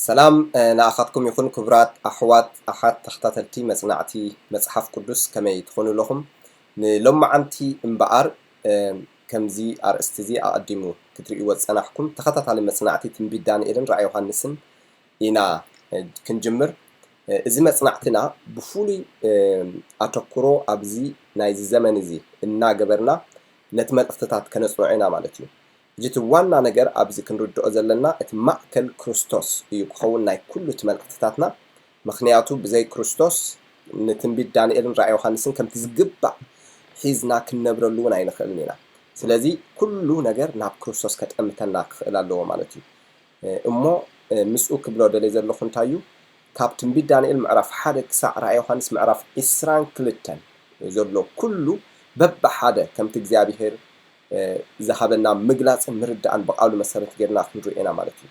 ሰላም፣ እ፣ ንኣኻትኩም ይኹን ክቡራት ኣሕዋት፣ ኣሓት ተኸታተልቲ መጽናዕቲ መጽሓፍ ቅዱስ፣ ከመይ ትኾኑ ኣለኹም? ንሎማዓንቲ እምበኣር፣ እ፣ ከምዚ ኣርእስቲ እዚ ኣቐዲሙ ክትርእይዎ ዝጸናሕኩም ተኸታታሊ መጽናዕቲ ትንቢት ዳንኤልን ራእይ ዮሃንስን ኢና፣ እ፣ ክንጅምር። እ፣ እዚ መጽናዕትና ብፍሉይ፣ እ፣ ኣተኩሮ ኣብዚ ናይዚ ዘመን እዚ እናገበርና ነቲ መልእኽትታት ከነጽንዖ ኢና ማለት እዩ። ሕጂ እቲ ዋና ነገር ኣብዚ ክንርድኦ ዘለና እቲ ማእከል ክርስቶስ እዩ ክኸውን ናይ ኩሉ እቲ መልእኽትታትና። ምኽንያቱ ብዘይ ክርስቶስ ንትንቢት ዳንኤልን ራእይ ዮሃንስን ከምቲ ዝግባእ ሒዝና ክንነብረሉ እውን ኣይንኽእልን ኢና። ስለዚ ኩሉ ነገር ናብ ክርስቶስ ከጠምተና ክኽእል ኣለዎ ማለት እዩ። እ፣ እሞ፣ እ፣ ምስኡ ክብሎ ደልየ ዘለኹ እንታይ እዩ? ካብ ትንቢት ዳንኤል ምዕራፍ ሓደ ክሳዕ ራእይ ዮሃንስ ምዕራፍ ዕስራን ክልተን ዘሎ ኩሉ በብሓደ ከምቲ እግዚኣብሄር፣ እ፣ ዝሃበና ምግላጽን ምርዳእን ብቓሉ መሰረት ጌርና ክንሪኦ ኢና ማለት እዩ።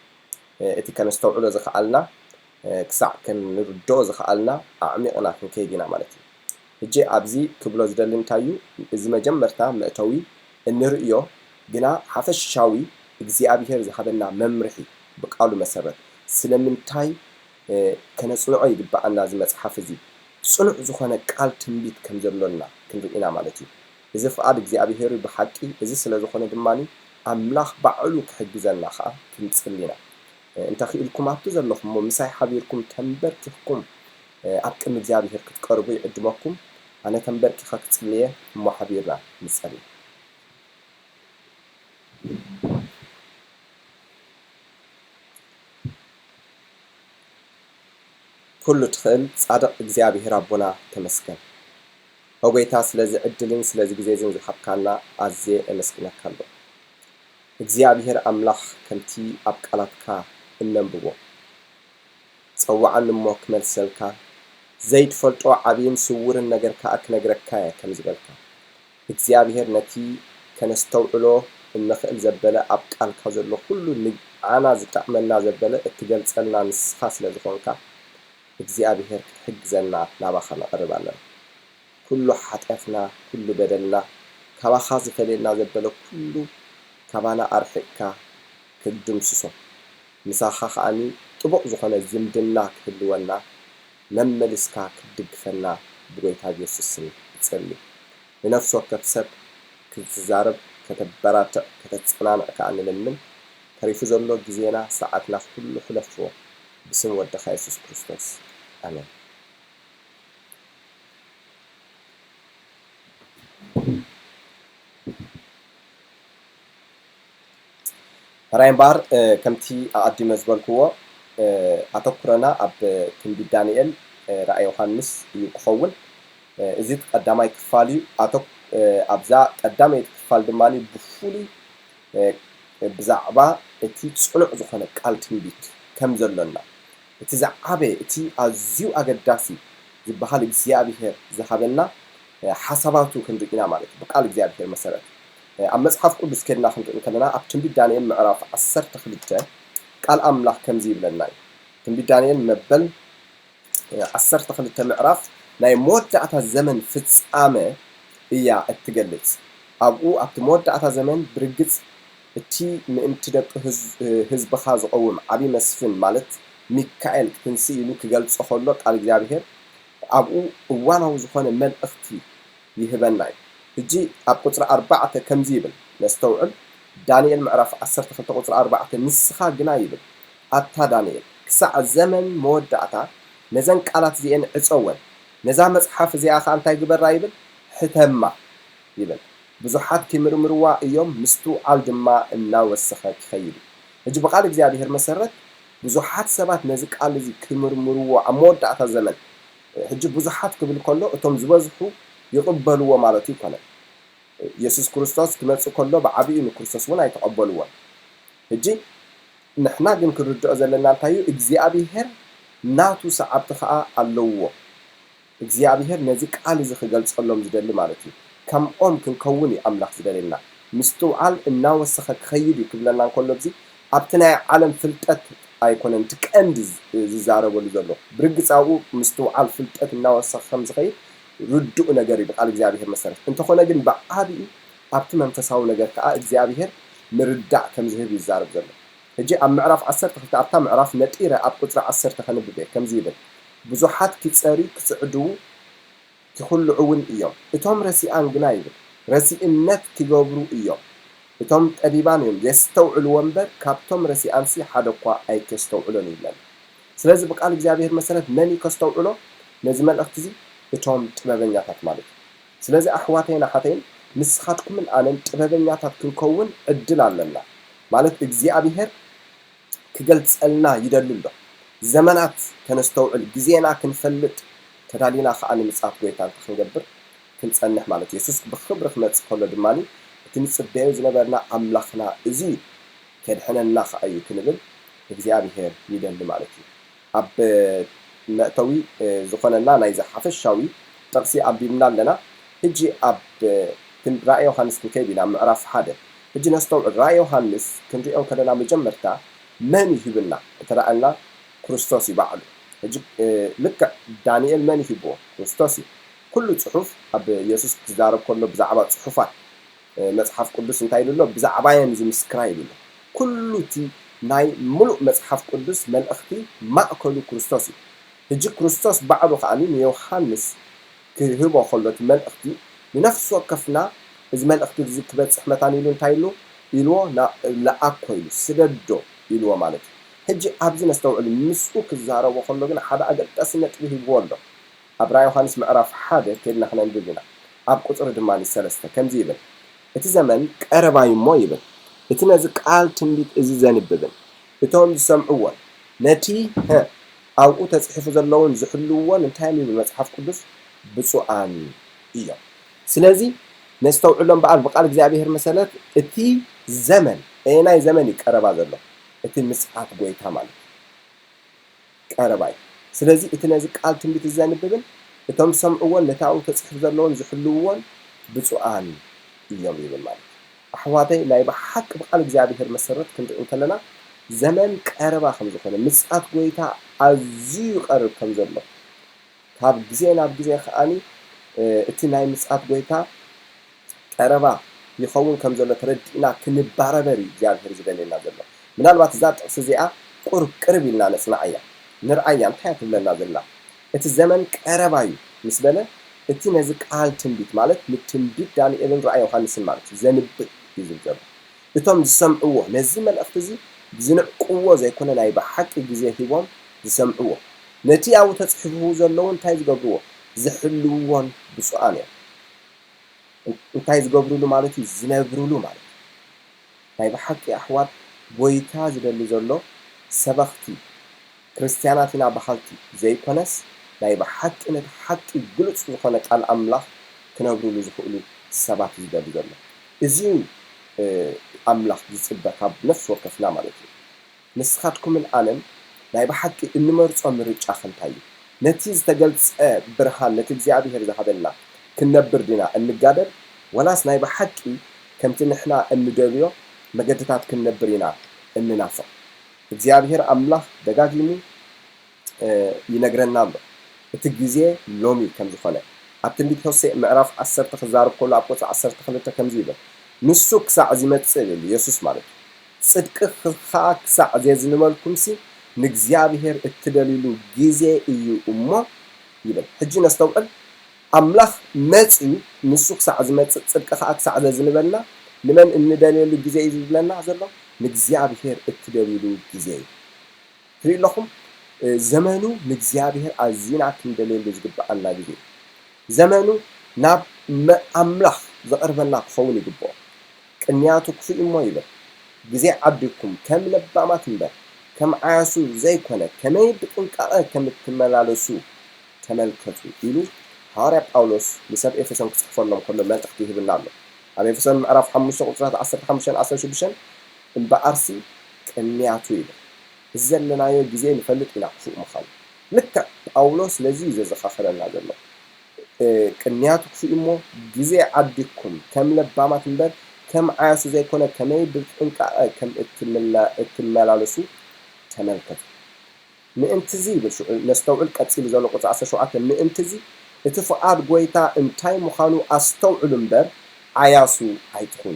እ፣ እቲ ከነስተውዕሎ ዝኸኣልና፣ እ፣ ክሳዕ ክንርድኦ ዝኸኣልና ኣዕሚቕና ክንከይድ ኢና ማለት እዩ። ሕጂ ኣብዚ ክብሎ ዝደሊ እንታይ እዩ? እዚ መጀመርታ መእተዊ እንርእዮ፣ ግና ሓፈሻዊ እግዚኣብሄር ዝሃበና መምርሒ ብቃሉ መሰረት ስለምንታይ፣ እ፣ ከነጽንዖ ይግብኣና እዚ መጽሓፍ እዚ? ጽኑዕ ዝኾነ ቃል ትንቢት ከም ዘሎና ክንርኢ ኢና ማለት እዩ። እዚ ፍቓድ እግዚኣብሄር እዩ ብሓቂ። እዚ ስለ ዝኾነ ድማ ኣምላኽ ባዕሉ ክሕግዘና ኸኣ ክንጽሊ ኢና። እ፣ እንተ ኽኢልኩም ኣብቲ ዘለኹምዎ ምሳይ ሓቢርኩም ተንበርኪኽኩም፣ እ፣ ኣብ ቅድሚ እግዚኣብሄር ክትቀርቡ ይዕድመኩም። ኣነ ተንበርኪኸ ክጽልየ እሞ ሓቢርና ንጸሊ። ኩሉ ትኽእል ጻድቕ እግዚኣብሄር ኣቦና ተመስገን። ኦ ጎይታ ስለዚ ዕድልን ስለዚ ግዜዝን ዝሃብካና ኣዝየ እመስግነካ ኣለኹ። እግዚኣብሄር ኣምላኽ ከምቲ ኣብ ቃላትካ እነንብቦ ጸውዓኒ እሞ ክመልሰልካ፣ ዘይትፈልጦ ዓብይን ስውርን ነገር ከኣ ክነግረካ እየ ከም ዝበልካ፣ እግዚኣብሄር ነቲ ከነስተውዕሎ እንኽእል ዘበለ ኣብ ቃልካ ዘሎ ኩሉ ንዓና ዝጠቕመና ዘበለ እትገልጸልና ንስኻ ስለ ዝኾንካ፣ እግዚኣብሄር ክትሕግዘና ናባኻ ንቐርብ ኣለና። ኩሉ ሓጢኣትና፣ ኩሉ በደልና፣ ካባኻ ዝፈልየና ዘበለ ኩሉ ካባና ኣርሒቕካ ክትድምስሶ፣ ምሳኻ ከኣኒ ጥቡቕ ዝኾነ ዝምድና ክህልወና መመሊስካ ክትድግፈና ብጎይታ ብየሱስ ስም እጸሊ። ንነፍሲ ወከፍ ሰብ ክትዛረብ፣ ከተበራትዕ፣ ከተጸናንዕ ከኣ ንልምን። ተሪፉ ዘሎ ግዜና፣ ሰዓትና ኩሉ ሕለፍዎ። ብስም ወድኻ የሱስ ክርስቶስ። ኣሜን። ሕራይ እምበኣር፣ እ፣ ከምቲ ኣቐዲመ ዝበልክዎ፣ እ፣ ኣተኩሮና ኣብ ትንቢት ዳንኤል፣ እ፣ ራእይ ዮሃንስ እዩ ክኸውን። እ፣ እዚ እቲ ቀዳማይ ክፋል እዩ። ኣተኩ-፣ እ፣ ኣብዛ ቀዳመይቲ ክፋል ድማ ብፍሉይ፣ እ፣ ብዛዕባ እቲ ጽኑዕ ዝኾነ ቃል ትንቢት ከም ዘሎና፣ እቲ ዝዓበየ፣ እቲ ኣዝዩ ኣገዳሲ ዝበሃል እግዚኣብሄር ዝሃበና፣ እ፣ ሓሳባቱ ክንርኢ ኢና ማለት እዩ። ብቃል እግዚኣብሄር መሰረት፣ እ፣ ኣብ መጽሓፍ ቅዱስ ኬድና ክንርኢ እንከለና፣ ኣብ ትንቢት ዳንኤል ምዕራፍ ዓሰርተ ክልተ ቃል ኣምላኽ ከምዚ ይብለና እዩ። ትንቢት ዳንኤል መበል ዓሰርተ ክልተ ምዕራፍ ናይ መወዳእታ ዘመን ፍጻመ እያ እትገልጽ። ኣብኡ ኣብቲ መወዳእታ ዘመን ብርግጽ እቲ ምእንቲ ደቂ ህዝ-፣ ህዝብኻ ዝቐውም ዓቢ መስፍን ማለት ሚካኤል ክትንስእ ኢሉ ክገልጾ ከሎ ቃል እግዚኣብሔር ኣብኡ እዋናዊ ዝኾነ መልእኽቲ ይህበና እዩ። ሕጂ ኣብ ቁጽሪ ኣርባዕተ ከምዚ ይብል፣ ነስተውዕል። ዳንኤል ምዕራፍ ዓሰርተ ክልተ ቁጽሪ ኣርባዕተ፣ ንስኻ ግና ይብል፣ ኣታ ዳንኤል፣ ክሳዕ ዘመን መወዳእታ ነዘን ቃላት እዚኤን ዕጸወን፣ ነዛ መጽሓፍ እዚኣ ኸኣ እንታይ ግበራ ይብል? ሕተማ ይብል። ብዙሓት ኪምርምርዋ እዮም፣ ምስትውዓል ድማ እናወሰኸ ክኸይድ እዩ። ሕጂ ብቓል እግዚኣብሔር መሰረት ብዙሓት ሰባት ነዚ ቃል እዚ ክምርምርዎ ኣብ መወዳእታ ዘመን፣ ሕጂ ብዙሓት ክብል ከሎ እቶም ዝበዝሑ ይቕበልዎ ማለቱ ኣይኮነን። የሱስ ክርስቶስ ክመጽእ ከሎ ብዓቢኡ ንክርስቶስ እውን ኣይተቐበልዎን። ሕጂ ንሕና ግን ክንርድኦ ዘለና እንታይ እዩ? እግዚኣብሄር ናቱ ሰዓብቲ ኸኣ ኣለውዎ። እግዚኣብሄር ነዚ ቃል እዚ ክገልጸሎም ዝደሊ ማለት እዩ። ከምኦም ክንከውን እዩ ኣምላኽ ዝደልየና። ምስትውዓል እናወሰኸ ክኸይድ እዩ ክብለና እንከሎ፣ እዚ ኣብቲ ናይ ዓለም ፍልጠት ኣይኮነን እቲ ቀንዲ ዝ-፣ ዝዛረበሉ ዘሎ። ብርግጽ ኣብኡ ምስትውዓል ፍልጠት እናወሰኸ ከም ዝኸይድ ርዱእ ነገር እዩ ብቃል እግዚኣብሄር መሰረት። እንተኾነ ግን ብዓቢኡ ኣብቲ መንፈሳዊ ነገር ከኣ እግዚኣብሄር ምርዳእ ከም ዝህብ እዩ ዝዛረብ ዘሎ። ሕጂ ኣብ ምዕራፍ ዓሰርተ ክልተ ኣብታ ምዕራፍ ነጢረ ኣብ ቁጽሪ ዓሰርተ ከንብብ እየ። ከምዚ ይብል፣ ብዙሓት ኪጸርዩ ክጽዕድዉ ኪኹልዑ እውን እዮም። እቶም ረሲኣን ግና ይብል፣ ረሲእነት ኪገብሩ እዮም። እቶም ጠቢባን እዮም የስተውዕልዎ እምበር፣ ካብቶም ረሲኣንሲ ሓደ እኳ ኣይከስተውዕሎን እዩ ይብለና። ስለዚ ብቃል እግዚኣብሔር መሰረት መን እዩ ከስተውዕሎ ነዚ መልእኽቲ እዚ? እቶም ጥበበኛታት ማለት እዩ። ስለዚ ኣሕዋተይን ኣሓተይን ንስኻትኩምን ኣነን ጥበበኛታት ክንከውን ዕድል ኣለና። ማለት እግዚኣብሔር ክገልጸልና ይደሊ ኣሎ። ዘመናት ከነስተውዕል፣ ግዜና ክንፈልጥ ተዳሊና ከኣ ንምጽኣት ጎይታ እንተ ክንገብር ክንጸንሕ ማለት እዩ። የሱስ ብኽብሪ ክመጽእ ከሎ ድማ እቲ ንጽበዮ ዝነበርና ኣምላኽና እዚ እዩ፣ ከድሕነና ከኣ እዩ ክንብል እግዚኣብሔር ይደሊ ማለት እዩ። ኣብ መእተዊ ዝኾነና ናይዚ ሓፈሻዊ ጥቕሲ ኣንቢብና ኣለና። ሕጂ ኣብ ራእይ ዮሃንስ ክንከይድ ኢና፣ ምዕራፍ ሓደ። ሕጂ ነስተውዕል፣ ራእይ ዮሃንስ ክንሪኦ ከለና መጀመርታ መን እዩ ሂብና? እተራእና ክርስቶስ እዩ ባዕሉ። ሕጂ ልክዕ ዳንኤል መን እዩ ሂብዎ? ክርስቶስ እዩ። ኩሉ ጽሑፍ ኣብ የሱስ ክዛረብ ከሎ ብዛዕባ ጽሑፋት መጽሓፍ ቅዱስ እንታይ ኢሉ ኣሎ? ብዛዕባየን ዝምስክራ ኢሉ ኣሎ። ኩሉ እቲ ናይ ምሉእ መጽሓፍ ቅዱስ መልእኽቲ ማእከሉ ክርስቶስ እዩ። ሕጂ ክርስቶስ ባዕሉ ከኣ ንዮሃንስ ክህቦ ከሎ እቲ መልእኽቲ ንነፍሲ ወከፍና እዚ መልእኽቲ እዚ ክበጽሕ መታን ኢሉ እንታይ ኢሉ ኢልዎ? ና- ለኣኮ ኢሉ፣ ስደዶ ኢልዎ ማለት እዩ። ሕጂ ኣብዚ ነስተውዕል፣ ምስኡ ክዛረቦ ከሎ ግን ሓደ ኣገዳሲ ነጥቢ ሂብዎ ኣሎ። ኣብ ራእይ ዮሃንስ ምዕራፍ ሓደ ከድና ክነንብብ ኢና። ኣብ ቁጽሪ ድማ ሰለስተ ከምዚ ይብል፣ እቲ ዘመን ቀረባ እዩ እሞ ይብል፣ እቲ ነዚ ቃል ትንቢት እዚ ዘንብብን እቶም ዝሰምዕዎን ነቲ ሀ ኣብኡ ተጽሒፉ ዘለውን ዝሕልውዎን እንታይ ይብል መጽሓፍ ቅዱስ? ብፁዓን እዮም። ስለዚ ነስተውዕሎ እምበኣር ብቃል እግዚኣብሔር መሰረት እቲ ዘመን፣ ኣየናይ ዘመን እዩ ቀረባ ዘሎ? እቲ ምጽኣት ጎይታ ማለት እዩ። ቀረባ እዩ። ስለዚ እቲ ነዚ ቃል ትንቢት ዘንብብን እቶም ዝሰምዕዎን ነቲ ኣብኡ ተጽሒፉ ዘለውን ዝሕልውዎን ብፁዓን እዮም ይብል ማለት እዩ። ኣሕዋተይ፣ ናይ ብሓቂ ብቃል እግዚኣብሔር መሰረት ክንርኢ እንከለና ዘመን ቀረባ ከም ዝኾነ፣ ምጽኣት ጎይታ ኣዝዩ ይቐርብ ከም ዘሎ፣ ካብ ግዜ ናብ ግዜ ከኣኒ እቲ ናይ ምጽኣት ጎይታ ቀረባ ይኸውን ከም ዘሎ ተረዲእና ክንባረበር እዩ እግዚኣብሔር ዝደልየና ዘሎ። ምናልባት እዛ ጥቕሲ እዚኣ ቁርብ ቅርብ ኢልና ነጽንዓያ፣ ንርኣያ እንታይ እያ ትብለና ዘላ? እቲ ዘመን ቀረባ እዩ ምስ በለ፣ እቲ ነዚ ቃል ትንቢት ማለት ንትንቢት ዳንኤልን ራእይ ዮሃንስን ማለት እዩ ዘንብብ እዩ ዝብል ዘሎ። እቶም ዝሰምዕዎ፣ ነዚ መልእኽቲ እዚ ዝንዕቅዎ ዘይኮነ ናይ ብሓቂ ግዜ ሂቦም ዝሰምዕዎ፣ ነቲ ኣብኡ ተጽሒፉ ዘለውን እንታይ ዝገብርዎ? ዝሕልውዎን ብፁዓን እዮም። እንታይ ዝገብርሉ ማለት እዩ? ዝነብርሉ ማለት እዩ። ናይ ብሓቂ ኣሕዋት፣ ጎይታ ዝደሊ ዘሎ ሰበኽቲ፣ ክርስትያናት ኢና በሃልቲ ዘይኮነስ፣ ናይ ብሓቂ ነቲ ሓቂ ግሉጽ ዝኾነ ቃል ኣምላኽ ክነብርሉ ዝኽእሉ ሰባት እዩ ዝደሊ ዘሎ። እዚ እዩ ኣምላኽ ዝጽበ ካብ ነፍሲ ወከፍና ማለት እዩ። ንስኻትኩምን ኣነን ናይ ብሓቂ እንመርጾ ምርጫ ከ እንታይ እዩ? ነቲ ዝተገልጸ ብርሃን፣ ነቲ እግዚኣብሔር ዝሃበና ክንነብር ዲና እንጋደል፣ ወላስ ናይ ብሓቂ ከምቲ ንሕና እንደልዮ መገድታት ክንነብር ኢና እንናፍቕ? እግዚኣብሔር ኣምላኽ ደጋጊሙ ይነግረና ኣሎ፣ እቲ ግዜ ሎሚ ከም ዝኾነ። ኣብ ትንቢት ሆሴዕ ምዕራፍ ዓሰርተ ክዛረብ ከሎ ኣብ ቁጽሪ ዓሰርተ ክልተ ከምዚ ይብል፣ ንሱ ክሳዕ ዝመጽእ ይብል፣ የሱስ ማለት እዩ፣ ጽድቂ ኸኣ ክሳዕ ዜዝንበልኩምሲ ንእግዚኣብሄር እትደልዩሉ ግዜ እዩ እሞ ይብል። ሕጂ ነስተውዕል፣ ኣምላኽ መጺኡ ንሱ ክሳዕ ዝመጽእ ጽድቂ ኸኣ ክሳዕ ዘዝንበልና ንመን እንደልየሉ ግዜ እዩ ዝብለና ዘሎ? ንእግዚኣብሄር እትደልዩሉ ግዜ እዩ። ትሪኡ ኣለኹም፣ ዘመኑ ንእግዚኣብሄር ኣዚና ክንደልየሉ ዝግብኣና ግዜ እዩ። ዘመኑ ናብ ኣምላኽ ዘቕርበና ክኸውን ይግብኦ። ቅንያቱ ክፉእ እሞ ይብል፣ ግዜ ዓዲግኩም ከም ለባማት እምበር ከም ዓያሱ ዘይኮነ ከመይ ብጥንቃቐ ከም እትመላለሱ ተመልከቱ ኢሉ ሃዋርያ ጳውሎስ ንሰብ ኤፌሶን ክጽሕፈሎም ከሎ መልእኽቲ ይህብና ኣሎ። ኣብ ኤፌሶን ምዕራፍ ሓሙሽተ ቁጽራት ዓሰርተ ሓሙሽተን ዓሰርተ ሽዱሽተን እምበኣርሲ ቅንያቱ ይብል። እዚ ዘለናዮ ግዜ ንፈልጥ ኢና ክፉእ ምዃኑ። ልክዕ ጳውሎስ ነዚ እዩ ዘዘኻኽረና ዘሎ። ቅንያቱ ክፉእ እሞ ግዜ ዓዲግኩም ከም ለባማት እምበር ከም ዓያሱ ዘይኮነ ከመይ ብጥንቃቐ ከም እትመላለሱ ተመልከቱ። ምእንትዚ ይብል ሽዑ ነስተውዕል ቀጺሉ ዘሎ ቁጽሪ ዓሰርተ ሸውዓተ፣ ምእንትዚ እቲ ፍቓድ ጐይታ እንታይ ምዃኑ ኣስተውዕሉ እምበር ዓያሱ ኣይትኹኑ።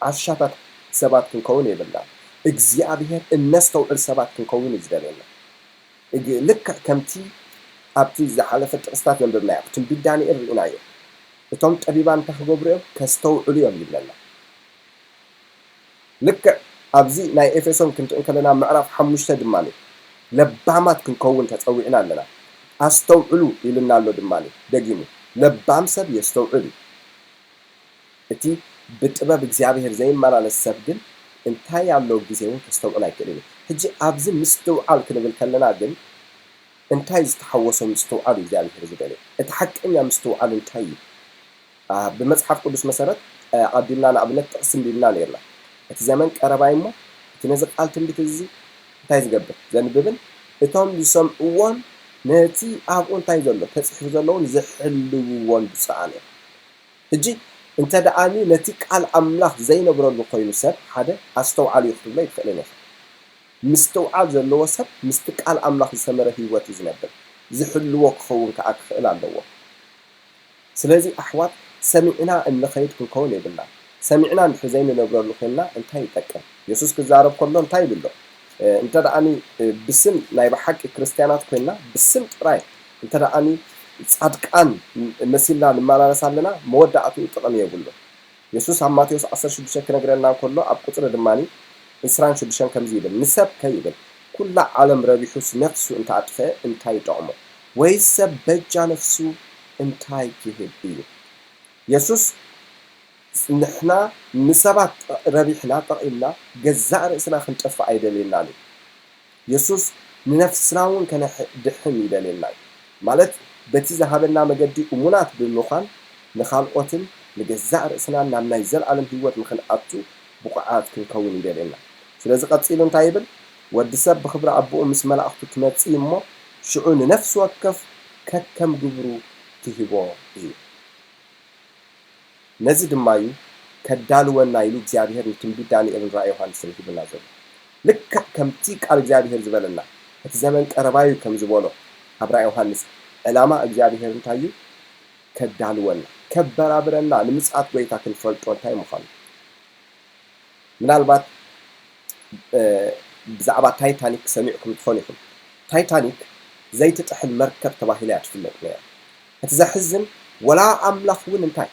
ዓሻታት ሰባት ክንከውን የብልናን። እግዚኣብሔር እነስተውዕል ሰባት ክንከውን እዩ ዝደልየና። ልክዕ ከምቲ ኣብቲ ዝሓለፈ ጥቕስታት ዘንበብናዮ ትንቢት ዳንኤል ርኢናዮ። እቶም ጠቢባን እንታይ ክገብሩ እዮም? ከስተውዕሉ እዮም ይብለና። ልክዕ ኣብዚ ናይ ኤፌሶን ክንርኢ ከለና ምዕራፍ ሓሙሽተ ድማ ለባማት ክንከውን ተጸዊዕና ኣለና። ኣስተውዕሉ ኢልና ኣሎ ድማ ደጊሙ። ለባም ሰብ የስተውዕል እዩ። እቲ ብጥበብ እግዚኣብሔር ዘይመላለስ ሰብ ግን እንታይ ኣሎ ግዜ እውን ከስተውዕል ኣይክእልን እዩ። ሕጂ ኣብዚ ምስትውዓል ክንብል ከለና ግን እንታይ ዝተሓወሶ ምስትውዓል እዩ እግዚኣብሔር ዝደልዮ? እቲ ሓቀኛ ምስትውዓል እንታይ እዩ? ብመጽሓፍ ቅዱስ መሰረት ኣቐዲምና ንኣብነት ጥቕሲ ኣንቢብና ነይርና። እቲ ዘመን ቀረባ እዩ እሞ እቲ ነዚ ቃል ትንቢት እዚ እንታይ ዝገብር ዘንብብን እቶም ዝሰምዕዎን ነቲ ኣብኡ እንታይ ዘሎ ተጽሒፉ ዘለውን ዝሕልውዎን ብፁዓን እዮም። ሕጂ እንተ ደኣኒ ነቲ ቃል ኣምላኽ ዘይነብረሉ ኮይኑ ሰብ ሓደ ኣስተውዓሊ እዩ ክትብሎ ይትኽእልን ኢኻ። ምስትውዓል ዘለዎ ሰብ ምስቲ ቃል ኣምላኽ ዝሰመረ ህይወት እዩ ዝነብር። ዝሕልዎ ክኸውን ከኣ ክኽእል ኣለዎ። ስለዚ ኣሕዋት ሰሚዕና እንኸይድ ክንከውን የብልና። ሰሚዕና እንድሕር ዘይንነብረሉ ኮይንና እንታይ ይጠቅም? የሱስ ክዛረብ ከሎ እንታይ ይብሎ? እንተ ደኣኒ ብስም ናይ ብሓቂ ክርስትያናት ኮይንና ብስም ጥራይ እንተ ደኣኒ ጻድቃን መሲልና ንመላለስ ኣለና መወዳእትኡ ጥቕሚ የብሉን። የሱስ ኣብ ማቴዎስ ዓሰርተ ሽዱሽተ ክነግረና እንከሎ ኣብ ቁጽሪ ድማ ዕስራን ሽዱሽተን ከምዚ ይብል፣ ንሰብ ከ ይብል ኩላ ዓለም ረቢሑስ ነፍሱ እንተኣጥፍአ እንታይ ይጠቕሞ? ወይስ ሰብ በጃ ነፍሱ እንታይ ክህብ እዩ? የሱስ ንሕና ንሰባት ረቢሕና ጠቒምና ገዛእ ርእስና ክንጠፍእ ኣይደልየናን እዩ። የሱስ ንነፍስና እውን ከነድሕን ይደልየና እዩ። ማለት በቲ ዝሃበና መገዲ እሙናት ብምዃን ንኻልኦትን ንገዛእ ርእስናን ናብ ናይ ዘለኣለም ህይወት ንኽንኣቱ ብቑዓት ክንከውን ይደልየና። ስለዚ ቀጺሉ እንታይ ይብል? ወዲ ሰብ ብኽብሪ ኣቦኡ ምስ መላእኽቱ ክመጽእ እዩ እሞ ሽዑ ንነፍሲ ወከፍ ከከም ግብሩ ክህቦ እዩ። ነዚ ድማ እዩ ከዳልወና ኢሉ እግዚኣብሔር ንትንቢት ዳንኤልን ራእይ ዮሃንስን ሂቡና ዘሎ። ልክዕ ከምቲ ቃል እግዚኣብሔር ዝበለና እቲ ዘመን ቀረባ እዩ ከም ዝበሎ ኣብ ራእይ ዮሃንስ ዕላማ እግዚኣብሔር እንታይ እዩ? ከዳልወና፣ ከበራብረና፣ ንምጽኣት ጎይታ ክንፈልጦ እንታይ ምዃኑ። ምናልባት ብዛዕባ ታይታኒክ ሰሚዕኩም ትኾኑ ኢኹም። ታይታኒክ ዘይትጥሕል መርከብ ተባሂላ እያ ትፍለጥ ነይራ። እቲ ዘሕዝን ወላ ኣምላኽ እውን እንታይ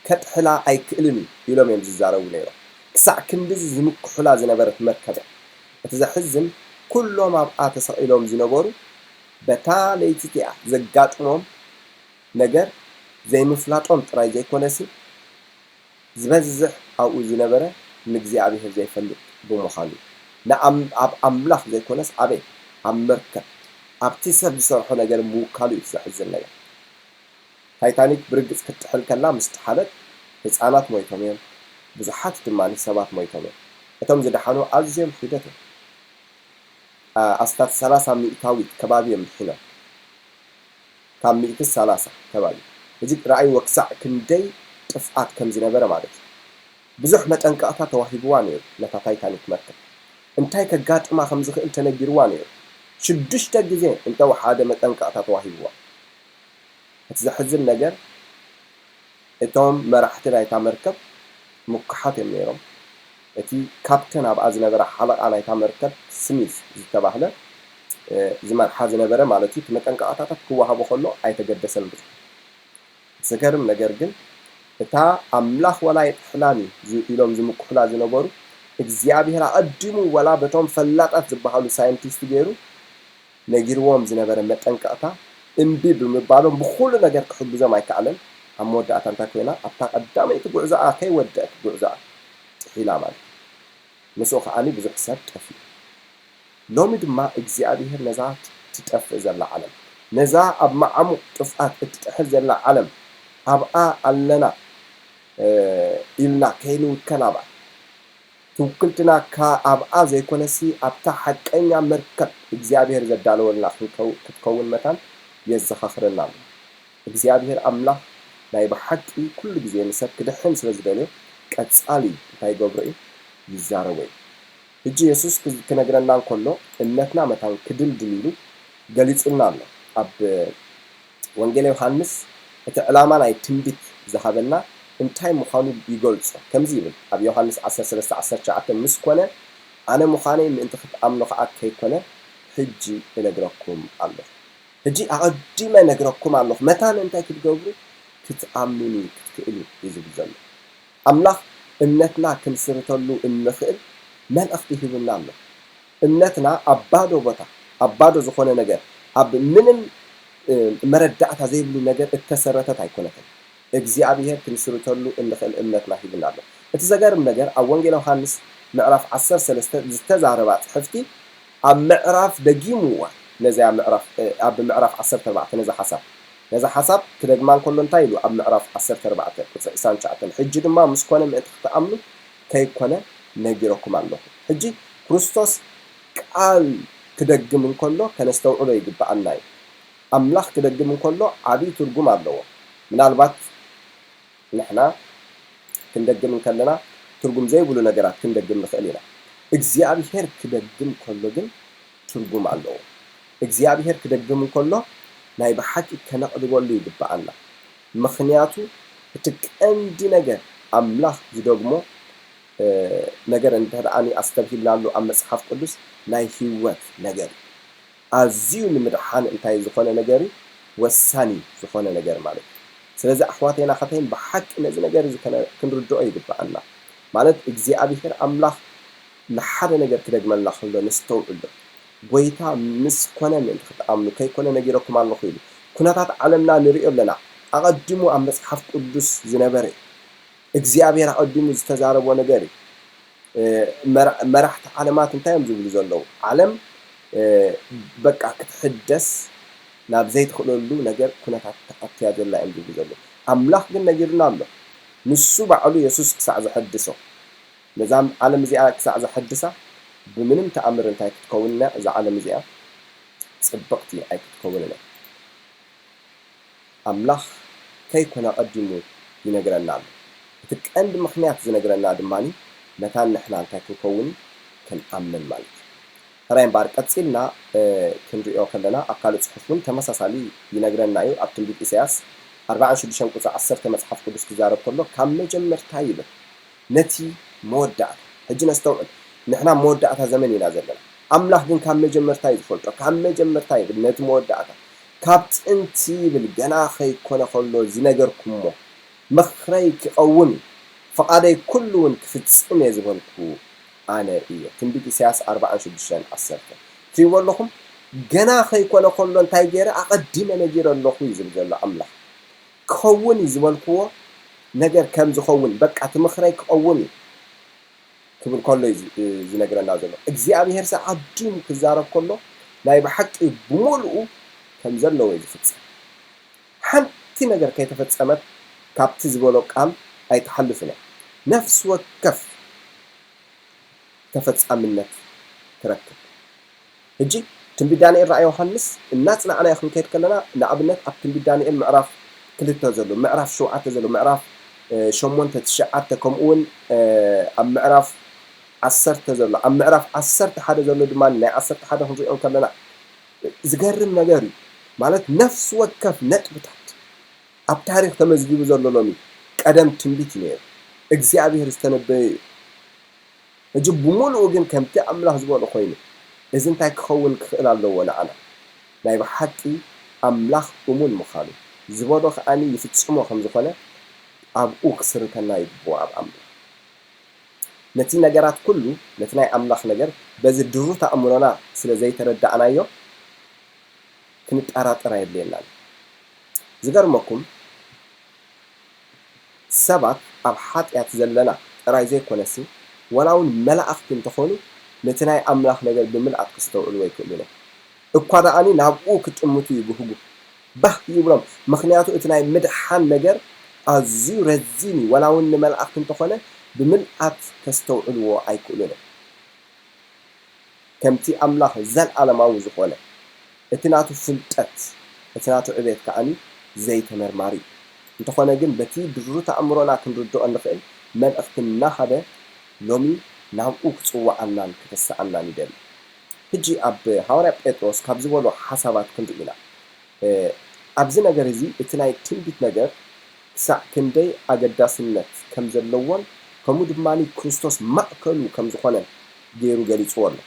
ከጥሕላ ኣይክእልን እዩ ኢሎም እዮም ዝዛረቡ ነይሮም። ክሳዕ ክንድዚ ዝምክሑላ ዝነበረት መርከብ እያ። እቲ ዘሕዝን ኩሎም ኣብኣ ተሰቒሎም ዝነበሩ በታ ለይቲ እቲኣ ዘጋጥሞም ነገር ዘይምፍላጦም ጥራይ ዘይኮነሲ ዝበዝሕ ኣብኡ ዝነበረ ንእግዚኣብሔር ዘይፈልጥ ብምዃኑ፣ ንኣም- ኣብ ኣምላኽ ዘይኮነስ ኣበይ? ኣብ መርከብ፣ ኣብቲ ሰብ ዝሰርሖ ነገር ምውካሉ እዩ ዘሕዝን ነገር። ታይታኒክ ብርግጽ ክትጥሕል ከላ ምስ ጠሓለት ህጻናት ሞይቶም እዮም፣ ብዙሓት ድማ ሰባት ሞይቶም እዮም። እቶም ዝደሓኑ ኣዝዮም ሒደት እዮም። ኣስታት ሰላሳ ሚእታዊት ከባቢ እዮም ድሒኖም። ካብ ሚእቲ ሰላሳ ከባቢ። ሕጂ ረኣይዎ ክሳዕ ክንደይ ጥፍኣት ከም ዝነበረ ማለት እዩ። ብዙሕ መጠንቀቕታ ተዋሂብዋ ነይሩ ነታ ታይታኒክ መርከብ። እንታይ ከጋጥማ ከም ዝኽእል ተነጊርዋ ነይሩ። ሽዱሽተ ግዜ እንተወሓደ መጠንቀቕታ ተዋሂብዋ። እቲ ዘሕዝን ነገር እቶም መራሕቲ ናይታ መርከብ ምኩሓት እዮም ነይሮም። እቲ ካፕተን ኣብኣ ዝነበረ ሓለቓ ናይታ መርከብ ስሚዝ ዝተባህለ ዝመርሓ ዝነበረ ማለት እዩ እቲ መጠንቀቕታታት ክወሃቦ ከሎ ኣይተገደሰን ብዙሕ። ዘገርም ነገር ግን እታ ኣምላኽ ወላ የጥሕላን እዩ ኢሎም ዝምኩሑላ ዝነበሩ እግዚኣብሔር ኣቐዲሙ ወላ በቶም ፈላጣት ዝበሃሉ ሳይንቲስት ገይሩ ነጊርዎም ዝነበረ መጠንቀቕታ እምቢ ብምባሎም ብኹሉ ነገር ክሕግዞም ኣይከኣለን። ኣብ መወዳእታ እንታይ ኮይና? ኣብታ ቀዳመይቲ ጉዕዞኣ ከይወደአት ጉዕዞኣ ጥሒላ ማለት እዩ። ምስኡ ከዓኒ ብዙሕ ሰብ ጠፊኡ። ሎሚ ድማ እግዚኣብሔር ነዛ ትጠፍእ ዘላ ዓለም፣ ነዛ ኣብ መዓሙቕ ጥፍኣት እትጥሕል ዘላ ዓለም ኣብኣ ኣለና ኢልና ከይንውከል ኣብኣ ትውክልትና ኣብኣ ዘይኮነሲ ኣብታ ሓቀኛ መርከብ እግዚኣብሔር ዘዳለወልና ክትከውን መታን የዘኻኽረና ኣሎ። እግዚኣብሔር ኣምላኽ ናይ ብሓቂ ኩሉ ግዜ ንሰብ ክድሕን ስለ ዝደልዮ ቀጻሊ እንታይ ይገብሮ እዩ? ይዛረቦ እዩ። ሕጂ የሱስ ክነግረና እንከሎ እምነትና መታን ክድልድል ኢሉ ገሊጹልና ኣሎ። ኣብ ወንጌል ዮሃንስ እቲ ዕላማ ናይ ትንቢት ዝሃበና እንታይ ምዃኑ ይገልጾ። ከምዚ ይብል ኣብ ዮሃንስ ዓሰርተ ሰለስተ ዓሰርተ ትሽዓተ ምስ ኮነ ኣነ ምዃነይ ምእንቲ ክትኣምኑ ኸኣ ከይኮነ፣ ሕጂ እነግረኩም ኣለኹ። ሕጂ ኣቐዲመ እነግረኩም ኣለኹ፣ መታን እንታይ ክትገብሩ? ክትኣምኑኒ ክትክእሉ እዩ ዝብል ዘሎ። ኣምላኽ እምነትና ክንስርተሉ እንኽእል መልእኽቲ ሂቡና ኣሎ። እምነትና ኣብ ባዶ ቦታ፣ ኣብ ባዶ ዝኾነ ነገር፣ ኣብ ምንም፣ እ፣ መረዳእታ ዘይብሉ ነገር እተሰረተት ኣይኮነትን። እግዚኣብሄር ክንስርተሉ እንኽእል እምነትና ሂቡና ኣሎ። እቲ ዘገርም ነገር፣ ኣብ ወንጌል ዮሃንስ ምዕራፍ ዓሰርተ ሰለስተ ዝተዛረባ ጽሕፍቲ፣ ኣብ ምዕራፍ ደጊምዋ፣ ነዚኣ ምዕራፍ፣ እ፣ ኣብ ምዕራፍ ዓሰርተ ኣርባዕተ ነዛ ሓሳብ፣ ነዛ ሓሳብ ክደግማ እንከሎ እንታይ ኢሉ? ኣብ ምዕራፍ ዓሰርተ ኣርባዕተ ቁጽሪ ዕስራን ትሽዓተን፣ ሕጂ ድማ ምስ ኮነ ምእንቲ ክትኣምኑ ከይኮነ ነጊረኩም ኣለኹ። ሕጂ ክርስቶስ ቃል ክደግም እንከሎ ከነስተውዕሎ ይግብኣና እዩ። ኣምላኽ ክደግም እንከሎ ዓብዪ ትርጉም ኣለዎ። ምናልባት ንሕና ክንደግም እንከለና ትርጉም ዘይብሉ ነገራት ክንደግም ንኽእል ኢና። እግዚኣብሄር ክደግም ከሎ ግን ትርጉም ኣለዎ። እግዚኣብሄር ክደግም እንከሎ ናይ ብሓቂ ከነቕልበሉ ይግብኣና። ምኽንያቱ እቲ ቀንዲ ነገር ኣምላኽ ዝደግሞ፣ እ፣ ነገር እንተ ደኣ ኣስተብሂልናሉ ኣብ መጽሓፍ ቅዱስ ናይ ህይወት ነገር እዩ። ኣዝዩ ንምድሓን እንታይ ዝኾነ ነገር እዩ? ወሳኒ ዝኾነ ነገር ማለት እዩ። ስለዚ ኣሕዋተይን ኣሓተይን ብሓቂ ነዚ ነገር እዚ ከነ-፣ ክንርድኦ ይግብኣና። ማለት እግዚኣብሄር ኣምላኽ ንሓደ ነገር ክደግመልና ከሎ ነስተውዕሎ። ጎይታ ምስ ኮነ ምእንቲ ክትኣምኑ ከይኮነ ነጊረኩም ኣለኹ ኢሉ። ኩነታት ዓለምና ንርእዮ ኣለና። ኣቐዲሙ ኣብ መጽሓፍ ቅዱስ ዝነበረ እዩ። እግዚኣብሄር ኣቐዲሙ ዝተዛረቦ ነገር እዩ። እ፣ መራ-፣ መራሕቲ ዓለማት እንታይ እዮም ዝብሉ ዘለዉ? ዓለም፣ እ፣ በቃ ክትሕደስ ናብ ዘይትኽእለሉ ነገር ኩነታት ተኣትያ ዘላ እዮም ዝብሉ ዘለዉ። ኣምላኽ ግን ነጊሩና ኣሎ። ንሱ ባዕሉ የሱስ ክሳዕ ዘሐድሶ፣ ነዛ ዓለም እዚኣ ክሳዕ ዘሐድሳ፣ ብምንም ተኣምር እንታይ ክትከውን እያ እዛ ዓለም እዚኣ? ጽብቕቲ ኣይክትከውንን እያ። ኣምላኽ ከይኮነ ኣቐዲሙ ይነግረና ኣሎ። እቲ ቀንዲ ምኽንያት ዝነግረና ድማ መታን ንሕና እንታይ ክንከውን? ክንኣምን ማለት እዩ። ሕራይ እምበኣር ቀጺልና፣ እ፣ ክንሪኦ ከለና ኣብ ካልእ ጽሑፍ እውን ተመሳሳሊ ይነግረና እዩ። ኣብ ትንቢት ኢሳያስ ኣርባዓን ሽዱሽተን ቁጽሪ ዓሰርተ መጽሓፍ ቅዱስ ክዛረብ ከሎ ካብ መጀመርታ ይብል ነቲ መወዳእታ። ሕጂ ነስተውዕል። ንሕና መወዳእታ ዘመን ኢና ዘለና። ኣምላኽ ግን ካብ መጀመርታ እዩ ዝፈልጦ። ካብ መጀመርታ ይብል ነቲ መወዳእታ። ካብ ጥንቲ ይብል ገና ኸይኮነ ኸሎ ዝነገርኩሞ፣ ምኽረይ ክቐውም እዩ፣ ፍቓደይ ኩሉ እውን ክፍጽም እየ ዝበልኩ ኣነ እየ። ትንቢት ኢሳያስ ኣርባዓን ሽዱሽተን ዓሰርተ። ትሪእዎ ኣለኹም? ገና ኸይኮነ ኸሎ እንታይ ገይረ? ኣቐዲመ ነጊረ ኣለኹ እዩ ዝብል ዘሎ ኣምላኽ። ክኸውን እዩ ዝበልክዎ ነገር ከም ዝኸውን፣ በቃ እቲ ምኽረይ ክቐውም እዩ ክብል ከሎ እዩ ዝ-፣ ዝነግረና ዘሎ። እግዚኣብሄር ሰ ኣቐዲሙ ክዛረብ ከሎ ናይ ብሓቂ ብምሉኡ ከም ዘለዎ እዩ ዝፍጸም። ሓንቲ ነገር ከይተፈጸመት ካብቲ ዝበሎ ቃል ኣይትሓልፍን እያ። ነፍሲ ወከፍ ተፈጻምነት ትረክብ። ሕጂ ትንቢት ዳንኤል ራእይ ዮሃንስ እናጽናዕናዮ ክንከይድ ከለና፣ ንኣብነት ኣብ ትንቢት ዳንኤል ምዕራፍ ክልተ ዘሎ፣ ምዕራፍ ሸውዓተ ዘሎ፣ ምዕራፍ፣ እ፣ ሸሞንተ፣ ትሽዓተ፣ ከምኡ እውን፣ እ፣ ኣብ ምዕራፍ ዓሰርተ ዘሎ፣ ኣብ ምዕራፍ ዓሰርተ ሓደ ዘሎ ድማ ናይ ዓሰርተ ሓደ ክንሪኦ ከለና ዝገርም ነገር እዩ። ማለት ነፍሲ ወከፍ ነጥብታት ኣብ ታሪኽ ተመዝጊቡ ዘሎ ሎሚ ቀደም ትንቢት እዩ ነይሩ። እግዚኣብሔር ዝተነበየ እዩ። ሕጂ ብምሉኡ ግን ከምቲ ኣምላኽ ዝበሎ ኮይኑ፣ እዚ እንታይ ክኸውን ክኽእል ኣለዎ ንዓና? ናይ ብሓቂ ኣምላኽ እሙን ምዃኑ፣ ዝበሎ ከኣኒ ይፍጽሞ ከም ዝኾነ ኣብኡ ክስርተና ይግብኦ ኣብ ኣምላኽ። ነቲ ነገራት ኩሉ፣ ነቲ ናይ ኣምላኽ ነገር በዚ ድሩት ኣእምሮና ስለ ዘይተረዳእናዮ፣ ክንጠራጠር ኣየድልየናን። ዝገርመኩም፣ ሰባት ኣብ ሓጢኣት ዘለና ጥራይ ዘይኮነሲ፣ ወላ እውን መላእኽቲ እንተኾኑ፣ ነቲ ናይ ኣምላኽ ነገር ብምልኣት ክስተውዕልዎ ኣይክእሉን እዮም። እኳ ደኣኒ ናብኡ ክጥምቱ ይብህጉ፣ ባህ ይብሎም። ምኽንያቱ እቲ ናይ ምድሓን ነገር ኣዝዩ ረዚን እዩ። ወላ እውን ንመላእኽቲ እንተኾነ፣ ብምልኣት ከስተውዕልዎ ኣይክእሉን እዮም። ከምቲ ኣምላኽ ዘለኣለማዊ ዝኾነ፣ እቲ ናቱ ፍልጠት፣ እቲ ናቱ ዕቤት ከኣኒ ዘይተመርማሪ እዩ። እንተኾነ ግን፣ በቲ ድሩት ኣእምሮና ክንርድኦ እንኽእል መልእኽቲ እናሃበ፣ ሎሚ ናብኡ ክጽውዓናን ክተስኣናን ይደሊ። ሕጂ ኣብ ሃዋርያ ጴጥሮስ ካብ ዝበሎ ሓሳባት ክንርኢ ኢና። እ፣ ኣብዚ ነገር እዚ እቲ ናይ ትንቢት ነገር ክሳዕ ክንደይ ኣገዳስነት ከም ዘለዎን፣ ከምኡ ድማ ክርስቶስ ማእከሉ ከም ዝኾነን፣ ገይሩ ገሊጽዎ ኣሎ።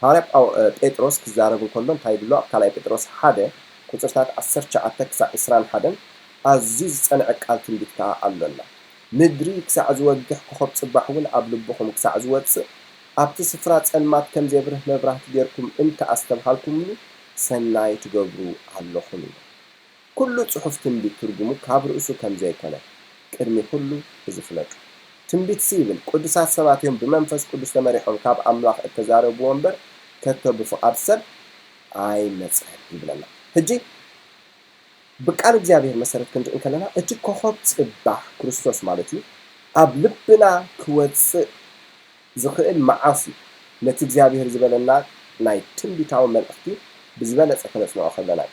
ሃዋርያ ጳው- እ፣ ጴጥሮስ ክዛረብ እንከሎ እንታይ ይብሎ? ኣብ ካልኣይ ጴጥሮስ ሓደ ቁጽርታት ዓሰርተ ትሽዓተ ክሳዕ ዕስራን ሓደን ኣዝዩ ዝጸንዐ ቃል ትንቢት ከኣ ኣሎና። ምድሪ ክሳዕ ዝወግሕ ኮኸብ ጽባሕ እውን ኣብ ልብኹም ክሳዕ ዝወጽእ ኣብቲ ስፍራ ጸልማት ከም ዜብርህ መብራህቲ ጌርኩም እንተ ኣስተብሃልኩምሉ ሰናይ ትገብሩ ኣለኹም ኢሉ። ኩሉ ጽሑፍ ትንቢት ትርጉሙ ካብ ርእሱ ከም ዘይኮነ ቅድሚ ኩሉ እዚ ፍለጡ። ትንቢትሲ ይብል፣ ቅዱሳት ሰባት እዮም ብመንፈስ ቅዱስ ተመሪሖም ካብ ኣምላኽ እተዛረብዎ እምበር ከቶ ብፍቓድ ሰብ ኣይመጸን ይብለና። ሕጂ ብቃል እግዚኣብሔር መሰረት ክንርኢ እንከለና እቲ ኮኸብ ጽባሕ ክርስቶስ ማለት እዩ ኣብ ልብና ክወጽእ ዝኽእል መዓስ እዩ? ነቲ እግዚኣብሔር ዝበለና ናይ ትንቢታዊ መልእኽቲ ብዝበለጸ ከነጽንዖ ከለና እዩ።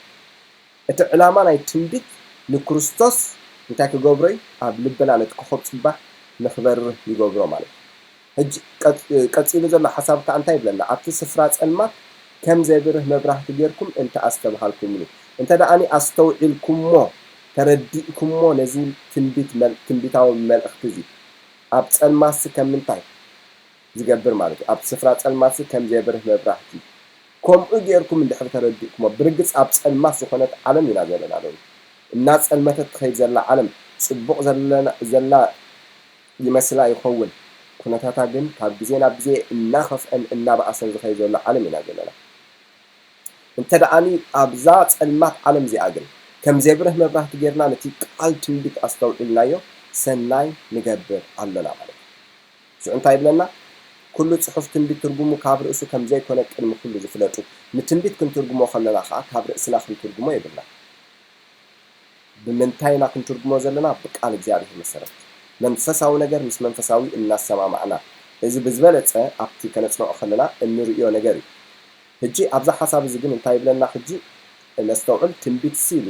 እቲ ዕላማ ናይ ትንቢት ንክርስቶስ እንታይ ክገብሮ እዩ? ኣብ ልብና ነቲ ኮኸብ ጽባሕ ንኽበርህ ይገብሮ ማለት እዩ። ሕጂ ቀጽ- ቀጺሉ ዘሎ ሓሳብ ከኣ እንታይ ይብለና? ኣብቲ ስፍራ ጸልማት ከም ዘይብርህ መብራህቲ ጌርኩም እንተ ኣስተብሃልኩምሉ፣ እንተ ደኣኒ ኣስተውዒልኩሞ ተረዲእኩሞ ነዚ ትንቢት መል- ትንቢታዊ መልእኽቲ እዚ ኣብ ጸልማትሲ ከም ምንታይ ዝገብር ማለት እዩ። ኣብ ስፍራ ጸልማትሲ ከም ዘይብርህ መብራህቲ ከምኡ ጌርኩም እንድሕር ተረዲእኩሞ፣ ብርግጽ ኣብ ጸልማት ዝኾነት ዓለም ኢና ዘለና ሎሚ። እናጸልመተት ትኸይድ ዘላ ዓለም ጽቡቕ ዘለና ዘላ ይመስላ ይኸውን። ኩነታታ ግን ካብ ግዜ ናብ ግዜ እናኸፍአን እናበኣሰን ዝኸይድ ዘሎ ዓለም ኢና ዘለና። እንተ ደኣኒ ኣብዛ ጸልማት ዓለም እዚኣ ግን ከም ዘይብርህ መብራህቲ ጌርና ነቲ ቃል ትንቢት ኣስተውዒልናዮ ሰናይ ንገብር ኣሎና ማለት እዩ። ሽዑ እንታይ ይብለና? ኩሉ ጽሑፍ ትንቢት ትርጉሙ ካብ ርእሱ ከም ዘይኮነ ቅድሚ ኩሉ ዝፍለጡ። ንትንቢት ክንትርጉሞ ከለና ኸኣ ካብ ርእስና ክንትርጉሞ የብልና። ብምንታይ ኢና ክንትርጉሞ ዘለና? ብቃል እግዚኣብሔር መሰረት። መንፈሳዊ ነገር ምስ መንፈሳዊ እናሰማማዕና። እዚ ብዝበለጸ ኣብቲ ከነጽንዖ ከለና እንርእዮ ነገር እዩ። ሕጂ ኣብዛ ሓሳብ እዚ ግን እንታይ ይብለና? ሕጂ ነስተውዕል። ትንቢት ሲሉ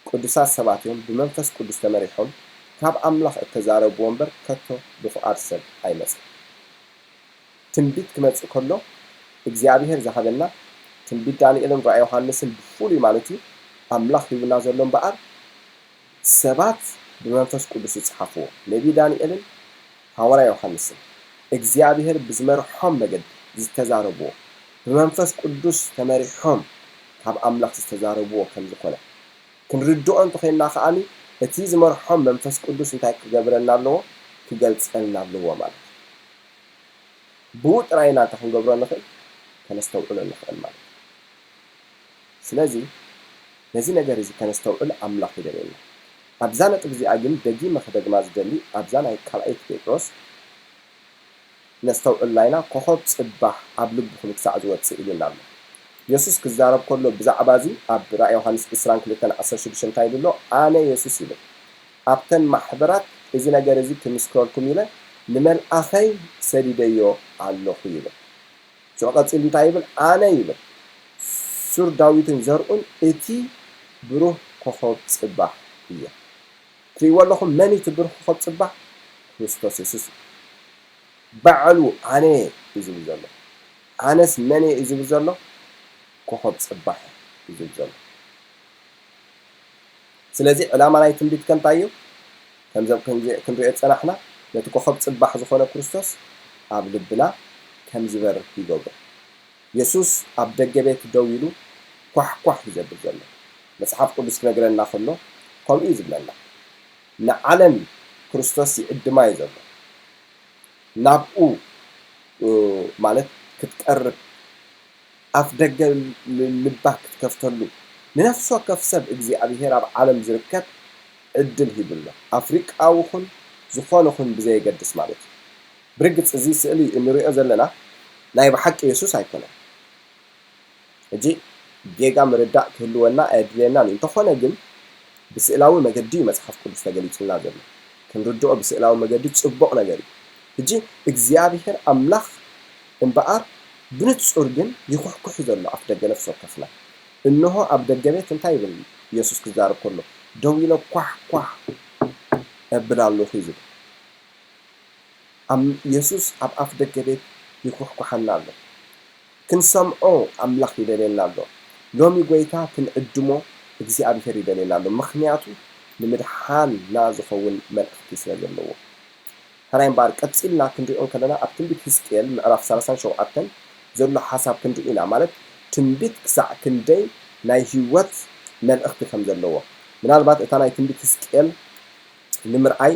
ቅዱሳት ሰባት እዮም ብመንፈስ ቅዱስ ተመሪሖም ካብ ኣምላኽ እተዛረብዎ እምበር ከቶ ብፍቓድ ሰብ ኣይመጽን። ትንቢት ክመጽእ ከሎ እግዚኣብሔር ዝሃበና ትንቢት ዳንኤልን ራእይ ዮሃንስን ብፍሉይ ማለት እዩ ኣምላኽ ሂቡና ዘሎ እምበኣር ሰባት ብመንፈስ ቅዱስ ዝጸሓፍዎ ነቢ ዳንኤልን ሃዋርያ ዮሃንስን እግዚኣብሔር ብዝመርሖም መገዲ ዝተዛረብዎ ብመንፈስ ቅዱስ ተመሪሖም ካብ ኣምላኽ ዝተዛረብዎ ከም ዝኾነ ክንርድኦ እንተኾይንና ከኣ እቲ ዝመርሖም መንፈስ ቅዱስ እንታይ ክገብረልና ኣለዎ? ክገልጸልና ኣለዎ ማለት እዩ። ብኡ ጥራይ ኢና እንታይ ክንገብሮ ንኽእል? ከነስተውዕሎ ንኽእል ማለት እዩ። ስለዚ ነዚ ነገር እዚ ከነስተውዕል ኣምላኽ ይደልየና። ኣብዛ ነጥብ እዚኣ ግን ደጊመ ክደግማ ዝደሊ ኣብዛ ናይ ካልኣይቲ ጴጥሮስ ነስተውዕል ላይና ኮኸብ ጽባሕ ኣብ ልብኹም ክሳዕ ዝወጽእ ኢሉና ኣሎ። የሱስ ክዛረብ ከሎ ብዛዕባ እዚ ኣብ ራእይ ዮሃንስ ዕስራን ክልተን ዓሰርተ ሽዱሽተ እንታይ ኢሉ ኣሎ? ኣነ የሱስ ይብል። ኣብተን ማሕበራት እዚ ነገር እዚ ክምስክረልኩም ኢለ ንመልኣኸይ ሰዲደዮ ኣለኹ ይብል። ሽዑ ቀጺሉ እንታይ ይብል? ኣነ ይብል ሱር ዳዊትን ዘርኡን እቲ ብሩህ ኮኸብ ጽባሕ እየ። ትርእይዎ ኣለኹም መን እዩ እቲ ብሩህ ኮኸብ ጽባሕ? ክርስቶስ የሱስ እዩ። ባዕሉ ኣነ እየ እዩ ዝብል ዘሎ። ኣነስ መን እየ እዩ ዝብል ዘሎ? ኮኸብ ጽባሕ እዩ ዝብል ዘሎ። ስለዚ ዕላማ ናይ ትንቢት ከ እንታይ እዩ? ከምዚ ኣብ ክንሪኦ ዝጸናሕና ነቲ ኮኸብ ጽባሕ ዝኾነ ክርስቶስ ኣብ ልብና ከም ዝበርህ ይገብሮ። የሱስ ኣብ ደገ ቤት ደው ኢሉ ኳሕኳሕ እዩ ዘብል ዘሎ። መጽሓፍ ቅዱስ ክነግረና ከሎ ከምኡ እዩ ዝብለና። ንዓለም ክርስቶስ ይዕድማ እዩ ዘሎ። ናብኡ ማለት ክትቀርብ ኣፍ ደገ ልባ ክትከፍተሉ ንነፍሲ ወከፍ ሰብ እግዚኣብሔር ኣብ ዓለም ዝርከብ ዕድል ሂቡ ኣሎ። ኣፍሪቃዊ ኹን ዝኾነ ኹን ብዘየገድስ ማለት እዩ። ብርግጽ እዚ ስእሊ እንሪኦ ዘለና ናይ ብሓቂ የሱስ ኣይኮነን። ሕጂ ጌጋ ምርዳእ ክህልወና ኣየድልየናን እዩ። እንተኾነ ግን ብስእላዊ መገዲ እዩ መጽሓፍ ቅዱስ ተገሊጹልና ዘሎ። ክንርድኦ ብስእላዊ መገዲ ጽቡቕ ነገር እዩ። ሕጂ እግዚኣብሔር ኣምላኽ እምበኣር ብንጹር ግን ይኹሕኩሕ እዩ ዘሎ ኣፍ ደገ ነፍሲ ወከፍና። እንሆ ኣብ ደገ ቤት እንታይ ይብል የሱስ ክዛረብ ከሎ ደው ኢለ ኳሕ ኳሕ እብል ኣለኹ እዩ ዝብል። ኣም- የሱስ ኣብ ኣፍ ደገ ቤት ይኹሕኩሓና ኣሎ። ክንሰምዖ ኣምላኽ ይደልየና ኣሎ። ሎሚ ጎይታ ክንዕድሞ እግዚኣብሔር ይደልየና ኣሎ። ምኽንያቱ ንምድሓንና ዝኸውን መልእኽቲ ስለ ዘለዎ። ሕራይ እምበኣር ቀጺልና ክንሪኦ ከለና ኣብ ትንቢት ህዝቅኤል ምዕራፍ ሰላሳን ሸውዓተን ዘሎ ሓሳብ ክንርኢ ኢና። ማለት ትንቢት ክሳዕ ክንደይ ናይ ህይወት መልእኽቲ ከም ዘለዎ። ምናልባት እታ ናይ ትንቢት ህዝቅኤል ንምርኣይ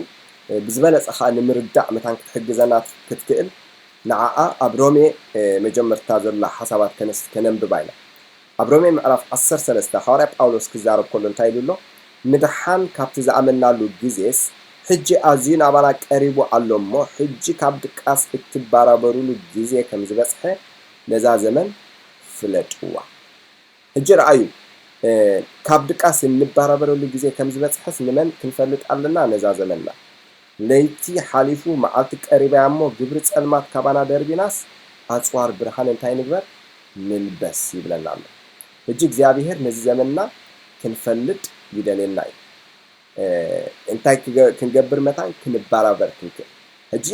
ብዝበለጸ ከኣ ንምርዳእ መታን ክትሕግዘና ክትክእል ንዓኣ ኣብ ሮሜ መጀመርታ ዘላ ሓሳባት ከነንብባ ኢና። ኣብ ሮሜ ምዕራፍ ዓሰርተ ሰለስተ ሃዋርያ ጳውሎስ ክዛረብ ከሎ እንታይ ኢሉ ኣሎ? ንደሓን ካብቲ ዝኣመናሉ ግዜስ ሕጂ ኣዝዩ ናባና ቀሪቡ ኣሎ እሞ ሕጂ ካብ ድቃስ እትባራበሩሉ ግዜ ከም ዝበጽሐ ነዛ ዘመን ፍለጥዋ። ሕጂ ረኣዩ፣ ካብ ድቃስ እንባራበረሉ ግዜ ከም ዝበጽሐስ ንመን ክንፈልጥ ኣለና? ነዛ ዘመንና። ለይቲ ሓሊፉ መዓልቲ ቀሪባያ እሞ ግብሪ ጸልማት ካባና ደርቢናስ ኣጽዋር ብርሃን እንታይ ንግበር? ንልበስ ይብለና ኣሎ። ሕጂ እግዚኣብሔር ነዚ ዘመንና ክንፈልጥ ይደልየና እዩ። እንታይ ክንገብር መታን ክንባራበር ክንክእል። ሕጂ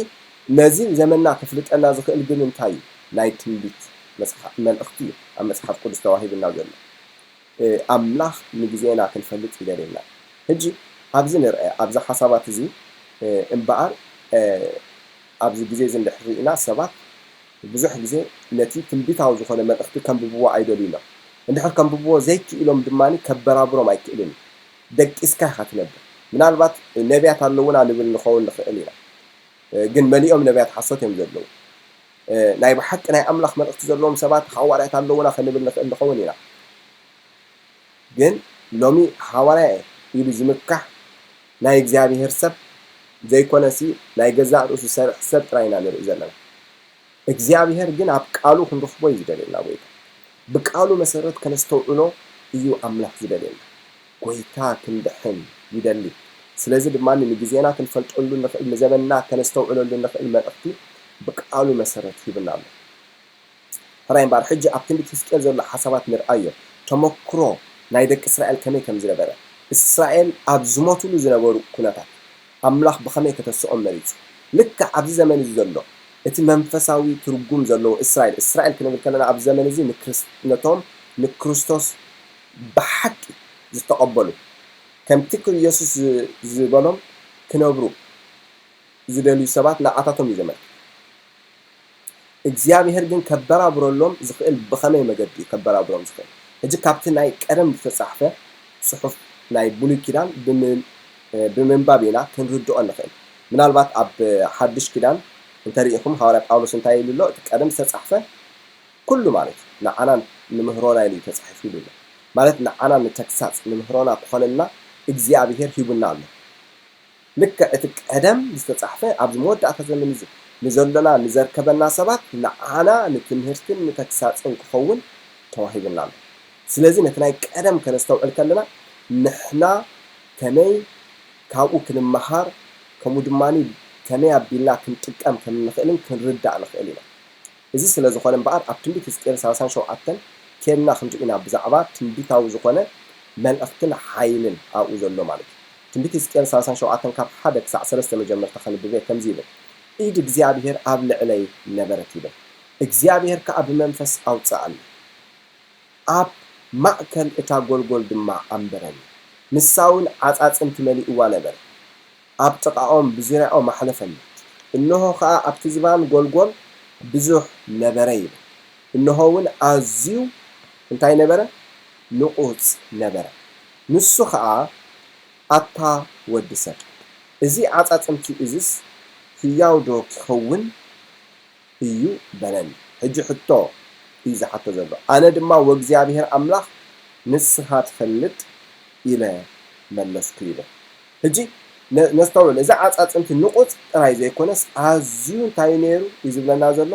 ነዚ ዘመንና ክፍልጠና ዝኽእል ግን እንታይ እዩ? ናይ ትንቢት መልእኽቲ እዩ ኣብ መጽሓፍ ቅዱስ ተዋሂብና ዘሎ። ኣምላኽ ንግዜና ክንፈልጥ ይደልየና። ሕጂ ኣብዚ ንርአ፣ ኣብዚ ሓሳባት እዚ እምበኣር ኣብዚ ግዜ እዚ እንድሕር ርኢና ሰባት ብዙሕ ግዜ ነቲ ትንቢታዊ ዝኾነ መልእኽቲ ከንብብዎ ኣይደልዩን እዮም። እንድሕር ከንብብዎ ዘይክኢሎም ድማ ከበራብሮም ኣይክእልን እዩ። ደቂስካ ኢኻ ትነብር። ምናልባት ነቢያት ኣለዉና ንብል ንኸውን ንኽእል ኢና። ግን መሊኦም ነቢያት ሓሶት እዮም ዘለዉ። ናይ ብሓቂ ናይ ኣምላኽ መልእኽቲ ዘለዎም ሰባት ሃዋርያት ኣለዉና ክንብል ንኽእል ንኸውን ኢና። ግን ሎሚ ሃዋርያ እየ ኢሉ ዝምካሕ ናይ እግዚኣብሔር ሰብ ዘይኮነሲ ናይ ገዛእ ርእሱ ዝሰርሕ ሰብ ጥራይ ኢና ንርኢ ዘለና። እግዚኣብሔር ግን ኣብ ቃሉ ክንረኽቦ እዩ ዝደልየና። ጎይታ ብቃሉ መሰረት ከነስተውዕሎ እዩ ኣምላኽ ዝደልየና። ጎይታ ክንድሕን ይደሊ። ስለዚ ድማ ንግዜና ክንፈልጠሉ ንኽእል፣ ንዘመንና ከነስተውዕለሉ ንኽእል መልእኽቲ ብቃሉ መሰረት ሂብና ኣሎ። ሕራይ እምበኣር ሕጂ ኣብ ትንቢት ህዝቅኤል ዘሎ ሓሳባት ንርኣዮ። ተመክሮ ናይ ደቂ እስራኤል ከመይ ከም ዝነበረ፣ እስራኤል ኣብ ዝሞትሉ ዝነበሩ ኩነታት ኣምላኽ ብኸመይ ከተስኦም መሪጹ። ልክዕ ኣብዚ ዘመን እዚ ዘሎ እቲ መንፈሳዊ ትርጉም ዘለዎ እስራኤል፣ እስራኤል ክንብል ከለና ኣብዚ ዘመን እዚ ንክርስ-፣ ነቶም ንክርስቶስ ብሓቂ ዝተቐበሉ ከምቲ ኢየሱስ ዝ-፣ ዝበሎም ክነብሩ ዝደልዩ ሰባት ንዓታቶም እዩ ዘመልክት። እግዚኣብሔር ግን ከበራብረሎም ዝኽእል ብኸመይ መገዲ እዩ ከበራብሮም ዝኽእል? ሕጂ ካብቲ ናይ ቀደም ዝተጻሕፈ ጽሑፍ ናይ ብሉይ ኪዳን ብምን-፣ ብምንባብ ኢና ክንርድኦ ንኽእል። ምናልባት ኣብ ሓድሽ ኪዳን እንተሪኢኹም ሃዋርያ ጳውሎስ እንታይ ኢሉ ኣሎ? እቲ ቀደም ዝተጻሕፈ ኩሉ ማለት እዩ ንዓና ንምህሮና ኢሉ እዩ ተጻሒፉ ኢሉ ኣሎ። ማለት ንዓና ንተግሳጽ ንምህሮና ክኾነና እግዚኣብሔር ሂቡና ኣሎ። ልክዕ እቲ ቀደም ዝተጻሕፈ ኣብዚ መወዳእታ ዘመን እዚ ንዘሎና ንዘርከበና ሰባት ንዓና ንትምህርትን ንተግሳጽን ክኸውን ተዋሂቡና ኣሎ። ስለዚ ነቲ ናይ ቀደም ከነስተውዕል ከለና ንሕና ከመይ ካብኡ ክንመሃር ከምኡ ድማ ከመይ ኣቢልና ክንጥቀም ከም እንኽእልን ክንርዳእ ንኽእል ኢና። እዚ ስለ ዝኾነ እምበኣር ኣብ ትንቢት ሕዝቅኤል ሰላሳን ሸውዓተን ኬድና ክንርኢ ኢና ብዛዕባ ትንቢታዊ ዝኾነ መልእኽትን ሓይልን ኣብኡ ዘሎ ማለት እዩ። ትንቢት ሕዝቅኤል ሰላሳን ሸውዓተን ካብ ሓደ ክሳዕ ሰለስተ መጀመርታ ከንብብ እየ ከምዚ ይብል። ኢድ እግዚኣብሔር ኣብ ልዕለይ ነበረት ይብል። እግዚኣብሔር ከኣ ብመንፈስ ኣውጽኣኒ። ኣብ ማእከል እታ ጎልጎል ድማ ኣንበረኒ። ንሳ እውን ዓጻጽምቲ መሊእዋ ነበረ። ኣብ ጥቓኦም ብዙርያኦም ኣሕለፈኒ። እንሆ ኸኣ ኣብቲ ዝባን ጎልጎል ብዙሕ ነበረ ይብል። እንሆ እውን ኣዝዩ እንታይ ነበረ? ንቑጽ ነበረ። ንሱ ኸኣ ኣታ ወዲ ሰብ፣ እዚ ዓጻጽምቲ እዝስ ህያው ዶ ኪኸውን? እዩ በለኒ። ሕጂ ሕቶ እዩ ዝሓቶ ዘሎ። ኣነ ድማ ወእግዚኣብሔር ኣምላኽ ንስኻ ትፈልጥ ኢለ መለስኩ ይብል። ሕጂ ነ-፣ ነስተውዕል። እዚ ዓጻጽምቲ ንቑጽ ጥራይ ዘይኮነስ ኣዝዩ እንታይ እዩ ነይሩ እዩ ዝብለና ዘሎ?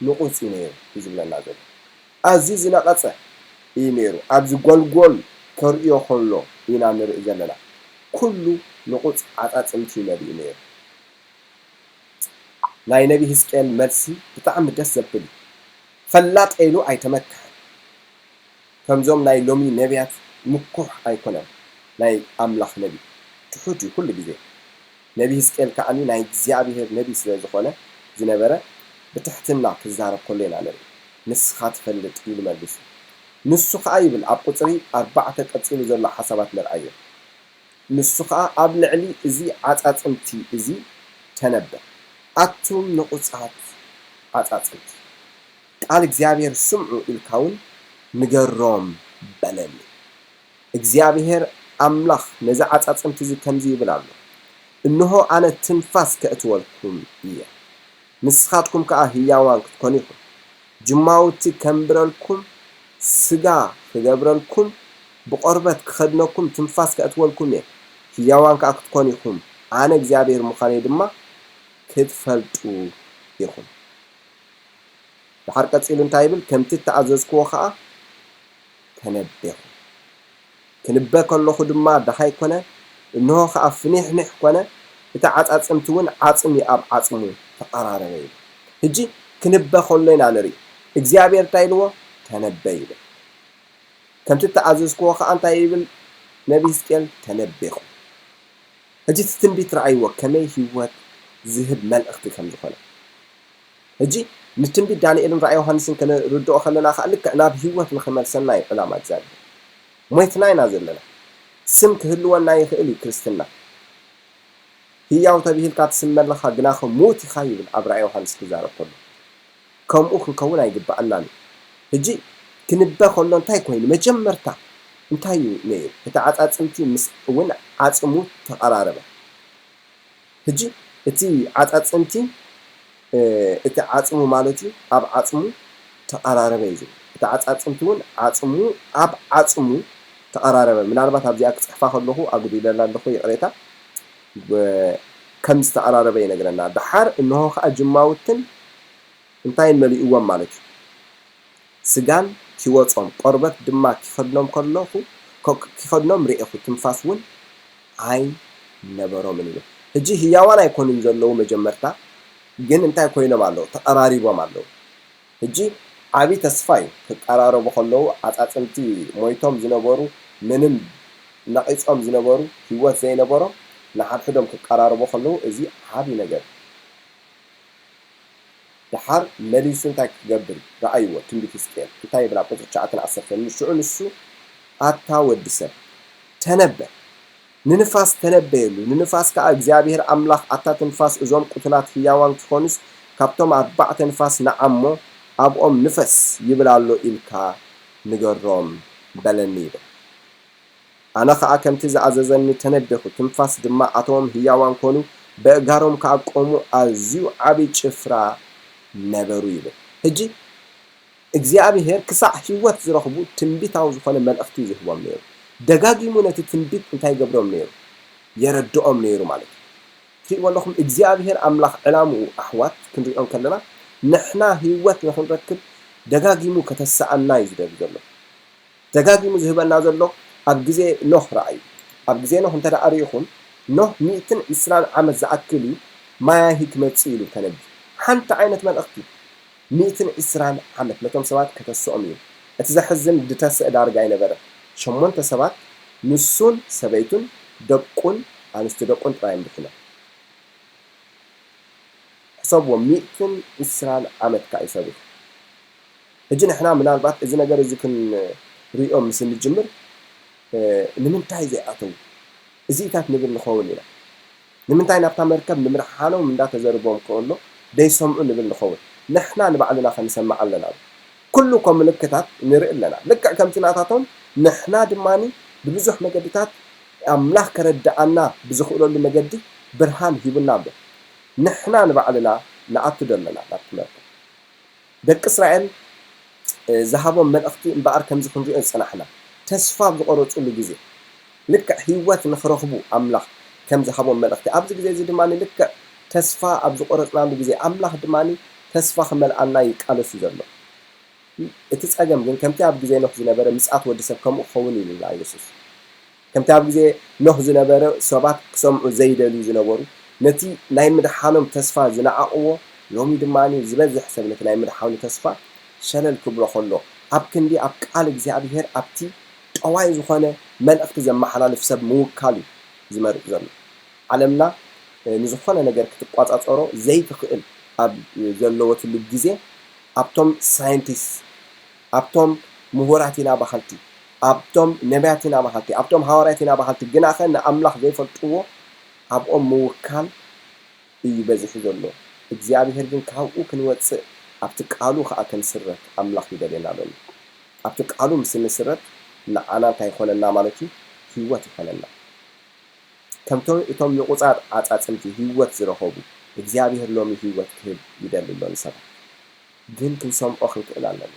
ንቑጽ እዩ ነይሩ እዩ ዝብለና ዘሎ። ኣዝዩ ዝነቐጸ እዩ ነይሩ። ኣብዚ ጎልጎል ከርእዮ ከሎ ኢና ንርኢ ዘለና። ኩሉ ንቑጽ ዓጻጽምቲ እዩ መሊኡ ነይሩ። ናይ ነቢ ህዝቅኤል መልሲ ብጣዕሚ ደስ ዘብል እዩ። ፈላጥ ኢሉ ኣይተመክሐን። ከምዞም ናይ ሎሚ ነቢያት ምኩሕ ኣይኮነን። ናይ ኣምላኽ ነቢ ትሑት እዩ ኩሉ ግዜ። ነቢ ህዝቅኤል ከኣ ናይ እግዚኣብሔር ነቢ ስለ ዝኾነ ዝነበረ ብትሕትና ክዛረብ ከሎ ኢና ንርኢ። ንስኻ ትፈልጥ ኢሉ መሊሱ። ንሱ ከኣ ይብል ኣብ ቁጽሪ ኣርባዕተ ቀጺሉ ዘሎ ሓሳባት ንርኣዮ። ንሱ ኸኣ ኣብ ልዕሊ እዚ ዓጻጽምቲ እዚ ተነበ። ኣቱም ንቑጻት ዓጻጽምቲ፣ ቃል እግዚኣብሔር ስምዑ ኢልካ እውን ንገሮም በለኒ። እግዚኣብሔር ኣምላኽ ነዚ ዓጻጽምቲ እዚ ከምዚ ይብል ኣሎ፣ እንሆ ኣነ ትንፋስ ከእትወልኩም እየ፣ ንስኻትኩም ከኣ ህያዋን ክትኮኑ ኢኹም። ጅማውቲ ከንብረልኩም፣ ስጋ ክገብረልኩም፣ ብቆርበት ክኸድነኩም ትንፋስ ከእትወልኩም እየ፣ ህያዋን ከኣ ክትኮኑ ኢኹም፣ ኣነ እግዚኣብሔር ምዃነይ ድማ ክትፈልጡ ኢኹም። ድሓር ቀጺሉ እንታይ ይብል? ከምቲ እተኣዘዝክዎ ኸኣ ተነበኹ። ክንበ ከለኹ ድማ ደሃይ ኮነ፣ እንሆ ኸኣ ፍኒሕኒሕ ኮነ፣ እቲ ዓጻጽምቲ እውን ዓጽሚ ኣብ ዓጽሙ ተቐራረበ ይብል። ሕጂ ክንበ ከሎ ኢና ንርኢ። እግዚኣብሔር እንታይ ኢልዎ? ተነበ ይብል። ከምቲ እተኣዘዝክዎ ኸኣ እንታይ ይብል ነቢ ህዝቅኤል? ተነበኹ። ሕጂ እቲ ትንቢት ረኣይዎ ከመይ ህይወት ዝህብ መልእኽቲ ከም ዝኾነ። ሕጂ ንትንቢት ዳንኤልን ራእይ ዮሃንስን ክንርድኦ ከለና ከኣ ልክዕ ናብ ህይወት ንኽመልሰና እዩ ዕላማ እግዚኣብሔር። ሞይትና ኢና ዘለና። ስም ክህልወና ይኽእል እዩ ክርስትና። ህያው ተብሂልካ ትስመ ኣለኻ ግናኸ ሙት ኢኻ ይብል ኣብ ራእይ ዮሃንስ ክዛረብ ከሎ። ከምኡ ክንከውን ኣይግብኣናን እዩ። ሕጂ ክንበ ከሎ እንታይ ኮይኑ? መጀመርታ እንታይ እዩ ነይሩ? እቲ ዓጻጽምቲ ምስ እውን ዓጽሙ ተቐራረበ። ሕጂ እቲ ዓጻጽምቲ እቲ ዓጽሙ ማለት እዩ ኣብ ዓጽሙ ተቐራረበ እዩ ዝብል። እቲ ዓጻጽምቲ እውን ዓጽሙ ኣብ ዓጽሙ ተቐራረበ። ምናልባት ኣብዚኣ ክጽሕፋ ከለኹ ኣጉዲለላ ኣለኹ ይቕሬታ። ከም ዝተቐራረበ ይነግረና። ደሓር እንሆ ኸኣ ጅማውትን እንታይን መሊእዎም ማለት እዩ። ስጋን ኪወጾም ቆርበት ድማ ኪኸድኖም ከለኹ ኪኸድኖም ርኤኹ ትንፋስ እውን ኣይነበሮምን ይብል። ሕጂ ህያዋን ኣይኮኑን ዘለዉ መጀመርታ ግን እንታይ ኮይኖም ኣለዉ? ተቐራሪቦም ኣለዉ። ሕጂ ዓቢ ተስፋ እዩ። ክቀራረቡ ከለዉ ዓጻጽምቲ ሞይቶም ዝነበሩ ምንም ነቒጾም ዝነበሩ ህይወት ዘይነበሮም ንሓድሕዶም ክቀራረቡ ከለዉ እዚ ዓቢ ነገር እዩ። ደሓር መሊሱ እንታይ ክገብር ረኣይዎ? ትንቢት ህዝቅኤል እንታይ ይብል? ኣብ ቁጽሪ ትሽዓተን ዓሰርተን ንሽዑ ንሱ ኣታ ወዲ ሰብ ተነበ፣ ንንፋስ ተነበየሉ፣ ንንፋስ ከኣ እግዚኣብሔር ኣምላኽ ኣታ ትንፋስ እዞም ቁቱላት ህያዋን ኪኾኑስ ካብቶም ኣርባዕተ ንፋስ ንዓ እሞ ኣብኦም ንፈስ ይብል ኣሎ ኢልካ ንገሮም በለኒ ይብል። ኣነ ኸኣ ከምቲ ዝኣዘዘኒ ተነቤኹ፣ ትንፋስ ድማ ኣተዎም፣ ህያዋን ኮኑ፣ በእጋሮም ከኣ ቆሙ፣ ኣዝዩ ዓቢ ጭፍራ ነበሩ ይብል። ሕጂ እግዚኣብሄር ክሳዕ ህይወት ዝረኽቡ ትንቢታዊ ዝኾነ መልእኽቲ እዩ ዝህቦም ነይሩ። ደጋጊሙ ነቲ ትንቢት እንታይ ይገብሮም ነይሩ? የረድኦም ነይሩ ማለት እዩ። ትሪእዎ ኣለኹም እግዚኣብሄር ኣምላኽ ዕላምኡ ኣሕዋት ክንሪኦ እንከለና ንሕና ህይወት ንኽንረክብ ደጋጊሙ ከተስኣና እዩ ዝደሊ ዘሎ። ደጋጊሙ ዝህበና ዘሎ ኣብ ግዜ ኖህ ረኣዩ። ኣብ ግዜ ኖህ እንተ ደኣ ርኢኹም ኖህ ሚእትን ዕስራን ዓመት ዝኣክል እዩ ማያሂ ክመጽእ ኢሉ ተነብዩ። ሓንቲ ዓይነት መልእኽቲ ሚእትን ዕስራን ዓመት ነቶም ሰባት ከተስኦም እዩ። እቲ ዘሕዝን ድተስእ ዳርጋ ኣይነበረን። ሸሞንተ ሰባት ንሱን ሰበይቱን ደቁን ኣንስቲ ደቁን ጥራይ እዮም ድሒኖም። ሕሰብዎ ሚእትን ዕስራን ዓመት ከኣ እዩ ሰቢሩ። ሕጂ ንሕና ምናልባት እዚ ነገር እዚ ክንሪኦ ምስ እንጅምር ንምንታይ ዘይኣተዉ እዚኢታት ንብል ንኸውን ኢና። ንምንታይ ናብታ መርከብ ንምርሓኖም እንዳተዘርቦም ከሎ ደይሰምዑ ንብል ንኸውን። ንሕና ንባዕልና ከንሰምዕ ኣለና። ኩሉ እኮ ምልክታት ንርኢ ኣለና። ልክዕ ከምቲ ናታቶም ንሕና ድማ ብብዙሕ መገድታት ኣምላኽ ከረድኣና ብዝኽእለሉ መገዲ ብርሃን ሂቡና ኣሎ። ንሕና ንባዕልና ንኣቱ ዶ ኣለና ናብቲ መርከብ? ደቂ እስራኤል ዝሃቦም መልእኽቲ እምበኣር ከምዚ ክንሪኦ ዝጸናሕና ተስፋ ኣብ ዝቖረጹሉ ግዜ ልክዕ ህይወት ንኽረኽቡ ኣምላኽ ከም ዝሃቦም መልእኽቲ ኣብዚ ግዜ እዚ ድማ ልክዕ ተስፋ ኣብ ዝቖረጽናሉ ግዜ ኣምላኽ ድማ ተስፋ ክመልኣና ይቃለስ እዩ ዘሎ። እቲ ጸገም ግን ከምቲ ኣብ ግዜ ኖህ ዝነበረ ምጽኣት ወዲ ሰብ ከምኡ ክኸውን እዩ ኢሉና የሱስ። ከምቲ ኣብ ግዜ ኖህ ዝነበረ ሰባት ክሰምዑ ዘይደልዩ ዝነበሩ ነቲ ናይ ምድሓኖም ተስፋ ዝነዓቕዎ ሎሚ ድማ ዝበዝሕ ሰብ ነቲ ናይ ምድሓኑ ተስፋ ሸለል ክብሎ ከሎ ኣብ ክንዲ ኣብ ቃል እግዚኣብሔር ኣብቲ ጠዋይ ዝኾነ መልእኽቲ ዘመሓላልፍ ሰብ ምውካል እዩ ዝመርጽ ዘሎ። ዓለምና ንዝኾነ ነገር ክትቋጻጸሮ ዘይትኽእል ኣብ ዘለወትሉ ግዜ ኣብቶም ሳይንቲስት ኣብቶም ምሁራት ኢና በሃልቲ ኣብቶም ነቢያት ኢና በሃልቲ ኣብቶም ሃዋርያት ኢና በሃልቲ ግናኸ ንኣምላኽ ዘይፈልጥዎ ኣብኦም ምውካል እዩ በዚሑ ዘሎ። እግዚኣብሔር ግን ካብኡ ክንወፅእ ኣብቲ ቃሉ ከዓ ክንስረት ኣምላኽ ይደልየና ኣሎ። ኣብቲ ቃሉ ምስ እንስረት ንዓና እንታይ ይኾነና ማለት እዩ? ህይወት ይኾነና። ከምቶም እቶም ንቑጻት ዓጻጽምቲ ህይወት ዝረኸቡ እግዚኣብሔር ሎሚ ህይወት ክህብ ይደሊ ኣሎ ንሰባት። ግን ክንሰምዖ ክንክእል ኣለና።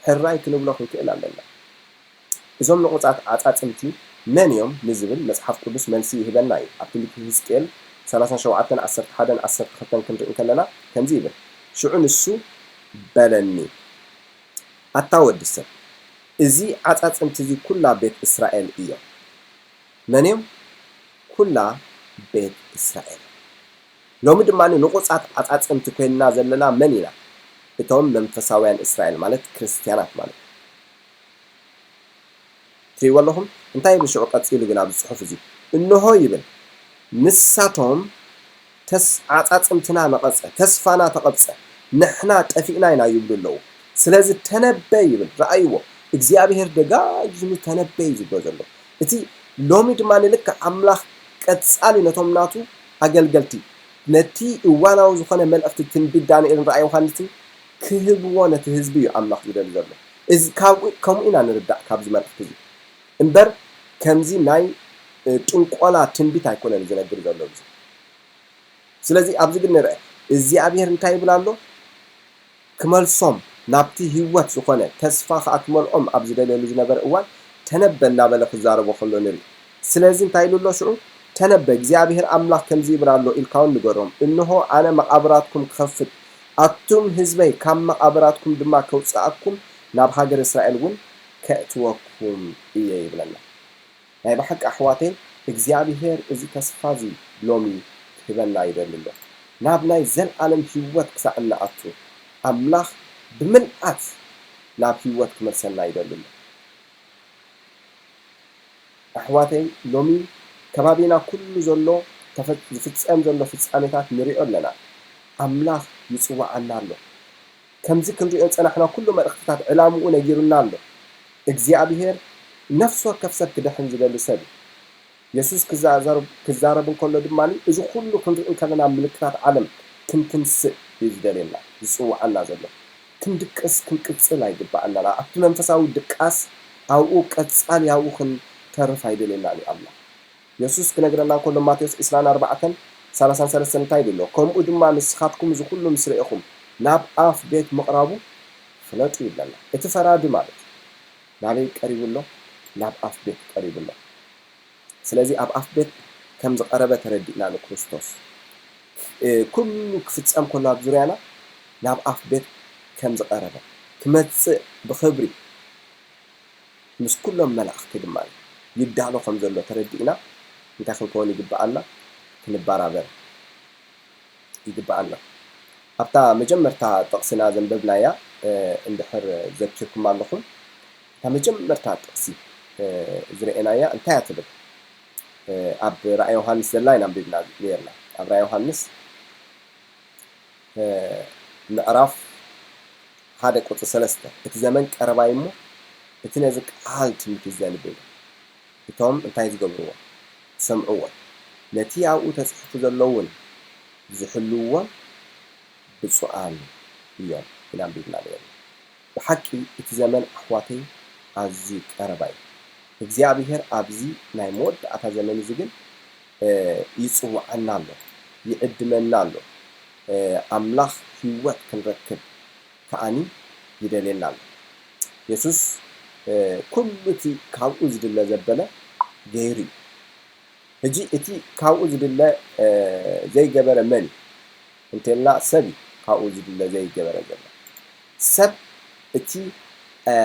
ሕራይ ክንብሎ ክንክእል ኣለና። እዞም ንቑጻት ዓጻጽምቲ መን እዮም ንዝብል መጽሓፍ ቅዱስ መልሲ ይህበና እዩ። ኣብ ትንቢት ህዝቅኤል ሰላሳን ሸውዓተን ዓሰርተ ሓደን ዓሰርተ ክልተን ክንርኢ እንከለና ከምዚ ይብል፣ ሽዑ ንሱ በለኒ፣ ኣታ ወዲ ሰብ፣ እዚ ዓጻጽምቲ እዚ ኩላ ቤት እስራኤል እዮም። መን እዮም? ኩላ ቤት እስራኤል። ሎሚ ድማ ንቑጻት ዓጻጽምቲ ኮይንና ዘለና መን ኢና? እቶም መንፈሳውያን እስራኤል ማለት ክርስትያናት ማለት እዩ። ትሪእዎ ኣለኹም? እንታይ ይብል ሽዑ ቀጺሉ ግን ኣብዚ ጽሑፍ እዚ? እንሆ ይብል፣ ንሳቶም ተስ-፣ ዓጻጽምትና ነቐጸ፣ ተስፋና ተቐብጸ፣ ንሕና ጠፊእና ኢና ይብሉ ኣለዉ። ስለዚ ተነበይ ይብል። ረኣይዎ፣ እግዚኣብሔር ደጋጊሙ ተነበይ እዩ ዝብሎ ዘሎ። እቲ ሎሚ ድማ ንልክዕ ኣምላኽ ቀጻሊ ነቶም ናቱ ኣገልገልቲ፣ ነቲ እዋናዊ ዝኾነ መልእኽቲ ትንቢት ዳንኤልን ራእይ ዮሃንስን ክህብዎ ነቲ ህዝቢ እዩ ኣምላኽ ዝደሊ ዘሎ። እዚ፣ ካብ፣ ከምኡ ኢና ንርዳእ ካብዚ መልእኽቲ እዚ። እምበር ከምዚ ናይ፣ እ፣ ጥንቆላ ትንቢት ኣይኮነን ዝነግር ዘሎ እዚ። ስለዚ ኣብዚ ግን ንርአ፣ እግዚኣብሔር እንታይ ይብል ኣሎ? ክመልሶም ናብቲ ህይወት ዝኾነ ተስፋ ኸኣ ክመልኦም ኣብ ዝደልየሉ ዝነበረ እዋን ተነበ እናበለ ክዛረቦ ከሎ ንርኢ። ስለዚ እንታይ ኢሉ ኣሎ ሽዑ? ተነበ፣ እግዚኣብሔር ኣምላኽ ከምዚ ይብል ኣሎ ኢልካ እውን ንገሮም፣ እንሆ ኣነ መቓብራትኩም ክኸፍት፣ ኣቱም ህዝበይ ካብ መቓብራትኩም ድማ ከውጽኣኩም፣ ናብ ሃገር እስራኤል እውን ከእትወኩም እየ ይብለና። ናይ ብሓቂ ኣሕዋተይ እግዚኣብሄር እዚ ተስፋ እዚ ሎሚ ክህበና ይደሊ ኣሎ። ናብ ናይ ዘለኣለም ህይወት ክሳዕ እንኣቱ ኣምላኽ ብምልኣት ናብ ህይወት ክመልሰና ይደሊ ኣሎ። ኣሕዋተይ ሎሚ ከባቢና ኩሉ ዘሎ ተፈ-፣ ዝፍጸም ዘሎ ፍጻሜታት ንሪኦ ኣለና። ኣምላኽ ይጽውዓና ኣሎ። ከምዚ ክንሪኦ ዝጸናሕና ኩሉ መልእኽትታት ዕላምኡ ነጊሩና ኣሎ። እግዚኣብሄር ነፍሲ ወከፍ ሰብ ክድሕን ዝደሊ ሰብ እዩ። የሱስ ክዛዘር-፣ ክዛረብ እንከሎ ድማ እዚ ኩሉ ክንርኢ እንከለና ምልክታት ዓለም ክንትንስእ እዩ ዝደልየና፣ ዝጽውዓና ዘሎ። ክንድቅስ ክንቅጽል ኣይግብኣናን። ኣብቲ መንፈሳዊ ድቃስ ኣብኡ ቀጻሊ ኣብኡ ክንተርፍ ኣይደልየናን እዩ ኣምላኽ። የሱስ ክነግረና እንከሎ ማቴዎስ ዕስራን ኣርባዕተን ሰላሳን ሰለስተን እንታይ ይብል ኣሎ? ከምኡ ድማ ንስኻትኩም እዚ ኩሉ ምስ ረኤኹም ናብ ኣፍ ቤት ምቕራቡ ፍለጡ ይብለና። እቲ ፈራዲ ማለት ናበይ ቀሪቡ ኣሎ? ናብ ኣፍ ቤት ቀሪቡ ኣሎ። ስለዚ ኣብ ኣፍ ቤት ከም ዝቐረበ ተረዲእና ንክርስቶስ፣ እ፣ ኩሉ ክፍጸም ከሎ ኣብ ዙርያና ናብ ኣፍ ቤት ከም ዝቐረበ ክመጽእ ብኽብሪ ምስ ኩሎም መላእኽቲ ድማ ይዳሎ ከም ዘሎ ተረዲእና እንታይ ክንከውን ይግብኣና? ክንበራበር ይግብኣና። ኣብታ መጀመርታ ጥቕስና ዘንበብናያ፣ እ፣ እንድሕር ዘኪርኩም ኣለኹም፣ እታ መጀመርታ ጥቕሲ፣ እ፣ ዝረኤናያ እንታይ እያ ትብል? እ፣ ኣብ ራእይ ዮሃንስ ዘላ ኢና ኣንቢብና ነይርና። ኣብ ራእይ ዮሃንስ፣ እ፣ ምዕራፍ ሓደ ቁጽሪ ሰለስተ፣ "እቲ ዘመን ቀረባ እዩ እሞ፣ እቲ ነዚ ቃል ትንቢት ዘንብብ፣ እቶም እንታይ ዝገብርዎ? ዝሰምዕዎን፣ ነቲ ኣብኡ ተጻሒፉ ዘሎ እውን ዝሕልውዎን ብፁዓን እዮም" ኢና ኣንቢብና ነይርና። ብሓቂ እቲ ዘመን ኣሕዋተይ ኣዝዩ ቀረባ እዩ። እግዚኣብሄር ኣብዚ ናይ መወዳእታ ዘመን እዚ ግን፣ እ፣ ይጽውዓና ኣሎ፣ ይዕድመና ኣሎ። እ፣ ኣምላኽ ህይወት ክንረክብ ከኣኒ ይደልየና ኣሎ። የሱስ፣ እ፣ ኩሉ እቲ ካብኡ ዝድለ ዘበለ ገይሩ እዩ። ሕጂ እቲ ካብኡ ዝድለ፣ እ፣ ዘይገበረ መን እዩ? እንተልና ሰብ እዩ ካብኡ ዝድለ ዘይገበረ ዘሎ። ሰብ እቲ፣ እ፣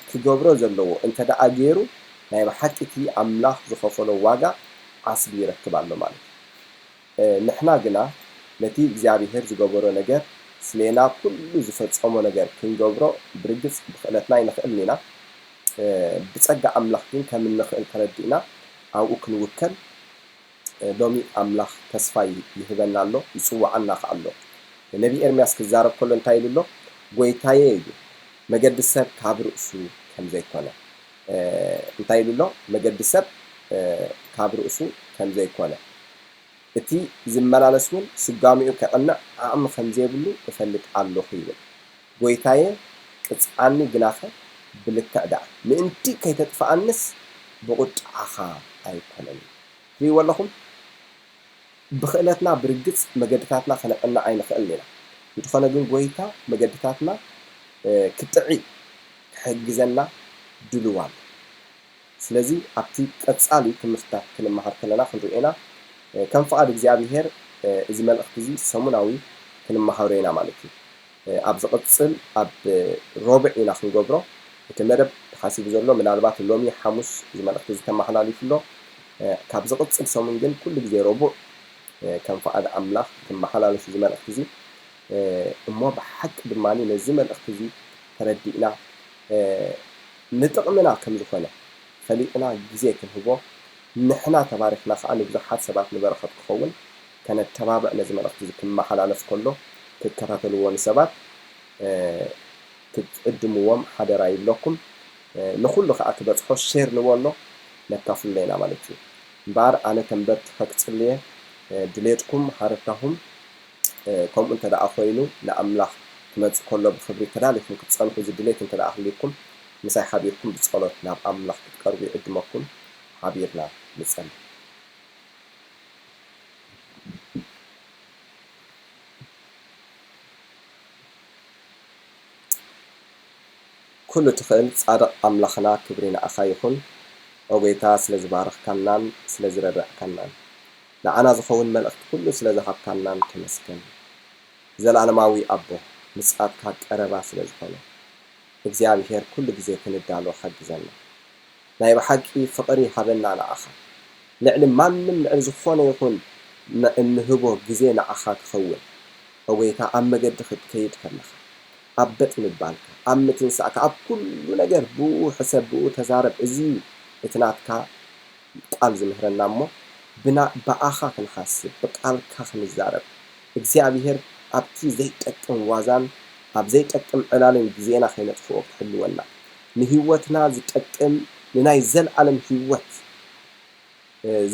ክገብሮ ዘለዎ እንተ ደኣ ገይሩ ናይ ብሓቂ እቲ ኣምላኽ ዝኸፈሎ ዋጋ ዓስቢ ይረክብ ኣሎ ማለት እዩ። እ፣ ንሕና ግና ነቲ እግዚኣብሄር ዝገበሮ ነገር ስሌና ኩሉ ዝፈጸሞ ነገር ክንገብሮ ብርግጽ ብኽእለትና ኣይንኽእልን ኢና። እ፣ ብጸጋ ኣምላኽ ግን ከም እንኽእል ተረዲእና ኣብኡ ክንውከል ሎሚ ኣምላኽ ተስፋ ይ-፣ ይህበና ኣሎ፣ ይጽውዓና ከኣ ኣሎ። ነቢ ኤርምያስ ክዛረብ ከሎ እንታይ ኢሉ ኣሎ? "ጐይታየ" ኢሉ፣ "መገዲ ሰብ ካብ ርእሱ ከም ዘይኮነ"፣ እ፣ እንታይ ኢሉ ኣሎ? "መገዲ ሰብ፣ እ፣ ካብ ርእሱ ከም ዘይኮነ"፣ እቲ ዝመላለስ እውን ስጋሚኡ ከቕንዕ ዓቕሚ ከም ዘይብሉ እፈልጥ ኣለኹ ይብል። ጎይታየ ቅጽዓኒ ግናኸ ብልክዕ ደኣ ምእንቲ ከይተጥፍኣንስ ብቑጥዓኻ ኣይኮነን። ትርእይዎ ኣለኹም? ብኽእለትና ብርግጽ መገድታትና ከነቕንዕ ኣይንኽእልን ኢና። እንተኾነ ግን ጎይታ መገድታትና ክጥዒ ክሕግዘና ድሉው ኣሎ። ስለዚ ኣብቲ ቀጻሊ ትምህርትታት ክንመሃር ከለና ክንሪኦ ኢና። ከም ፍቓድ እግዚኣብሄር እዚ መልእኽቲ እዚ ሰሙናዊ ክንመሃሮ ኢና ማለት እዩ። ኣብ ዝቕጽል ኣብ ሮብዕ ኢና ክንገብሮ። እቲ መደብ ተሓሲቡ ዘሎ ምናልባት ሎሚ ሓሙስ እዚ መልእኽቲ እዚ ተመሓላሊፉ ኣሎ። ካብ ዝቕጽል ሰሙን ግን ኩሉ ግዜ ረቡዕ ከም ፍቓድ ኣምላኽ ክመሓላለፍ እዚ መልእኽቲ እዚ እሞ ብሓቂ ድማ ነዚ መልእኽቲ እዚ ተረዲእና ንጥቕምና ከም ዝኾነ ፈሊጥና ግዜ ክንህቦ ንሕና ተባሪኽና ከዓ ንብዙሓት ሰባት ንበረኸት ክኸውን ከነተባብዕ ነዚ መልእኽቲ እዚ ክመሓላለፍ ከሎ ክከታተልዎ ንሰባት ክትዕድምዎም ሓደራ ይብለኩም። ንኹሉ ከዓ ክበፅሖ ሼር ንበሎ ነካፍሎ ኢና ማለት እዩ። እምበኣር ኣነ ተንበርኪኸ ክፅልየ ድሌትኩም ሃረታኹም ከምኡ እንተ ደኣ ኮይኑ ንኣምላኽ ክመጽእ ከሎ ብኽብሪ ተዳሊኹም ክትጸንሑ ዝድሌት እንተ ደኣ ሃልዩኩም ምሳይ ሓቢርኩም ብጸሎት ናብ ኣምላኽ ክትቀርቡ ይዕድመኩም። ሓቢርና ንጸሊ። ኩሉ ትኽእል ጻድቕ ኣምላኽና ክብሪ ንዓኻ ይኹን። ኦ ጎይታ ስለ ዝባረኽካናን ስለ ዝረዳእካናን ንዓና ዝኸውን መልእኽቲ ኩሉ ስለ ዝሃብካናን ተመስገን። ዘለኣለማዊ ኣቦ ምጽኣትካ ቀረባ ስለ ዝኾነ እግዚኣብሔር ኩሉ ግዜ ክንዳሎ ሓግዘና። ናይ ብሓቂ ፍቕሪ ሃበና ንዓኻ ልዕሊ ማንም ልዕሊ ዝኾነ ይኹን እንህቦ ግዜ ንዓኻ ክኸውን ኦጎይታ ኣብ መገዲ ክትከይድ ከለኻ ኣብ በጥ ምባልካ ኣብ ምትንሳእካ ኣብ ኩሉ ነገር ብኡ ሕሰብ ብኡ ተዛረብ እዚ እዩ እቲ ናትካ ቃል ዝምህረና እሞ ብና ብኣኻ ክንሓስብ ብቃልካ ክንዛረብ እግዚኣብሔር ኣብቲ ዘይጠቅም ዋዛን ኣብ ዘይጠቅም ዕላልን ግዜና ከይነጥፍኦ ክትሕልወና ንህይወትና ዝጠቅም ንናይ ዘልኣለም ህይወት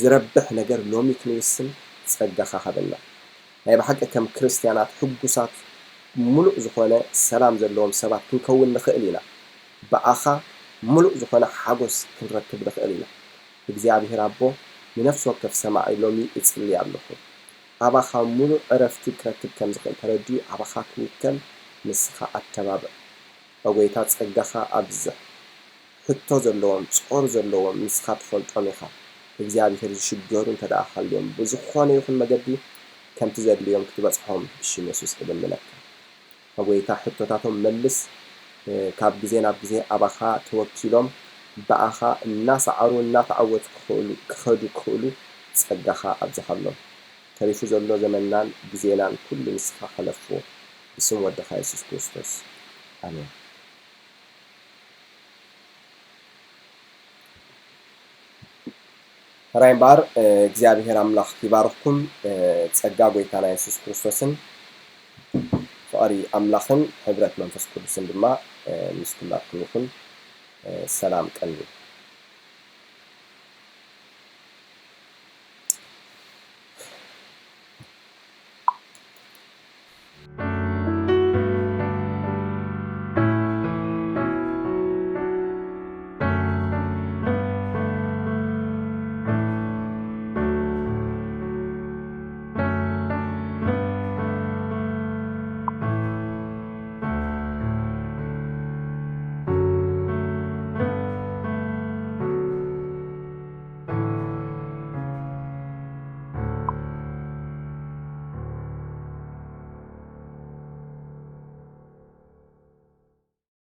ዝረብሕ ነገር ሎሚ ክንውስን ጸጋኻ ሃበና። ናይ ብሓቂ ከም ክርስትያናት ሕጉሳት ምሉእ ዝኾነ ሰላም ዘለዎም ሰባት ክንከውን ንኽእል ኢና። ብኣኻ ምሉእ ዝኾነ ሓጎስ ክንረክብ ንኽእል ኢና። እግዚኣብሔር ኣቦ ንነፍሲ ወከፍ ሰማዒ ሎሚ እጽሊ ኣለኹ። ኣባኻ ምሉእ ዕረፍቲ ክረክብ ከም ዝኽእል ተረዲኡ ኣባኻ ክውከል ንስኻ ኣተባብዕ። ኦጎይታ ጸጋኻ ኣብዝሕ። ሕቶ ዘለዎም፣ ጾር ዘለዎም ንስኻ ትፈልጦም ኢኻ። እግዚኣብሔር ዝሽገሩ እንተ ደኣ ሃልዮም ብዝኾነ ይኹን መገዲ ከምቲ ዘድልዮም ክትበጽሖም ብሽም የሱስ እልምነካ። ኦጎይታ ሕቶታቶም መልስ። ካብ ግዜ ናብ ግዜ ኣባኻ ተወኪሎም ብኣኻ እናሰዓሩ እናተዓወቱ ክኸዱ ክኽእሉ ጸጋኻ ኣብዝሃሎም። ተሪፉ ዘሎ ዘመንናን ግዜናን ኩሉ ንስኻ ሕለፎ ብስም ወድኻ የሱስ ክርስቶስ ኣሜን። ሕራይ እምበኣር እግዚኣብሔር ኣምላኽ ይባርኽኩም። ጸጋ ጎይታና የሱስ ክርስቶስን ፍቕሪ ኣምላኽን ሕብረት መንፈስ ቅዱስን ድማ ምስ ኩላትኩም ይኹን። ሰላም ቀንዩ።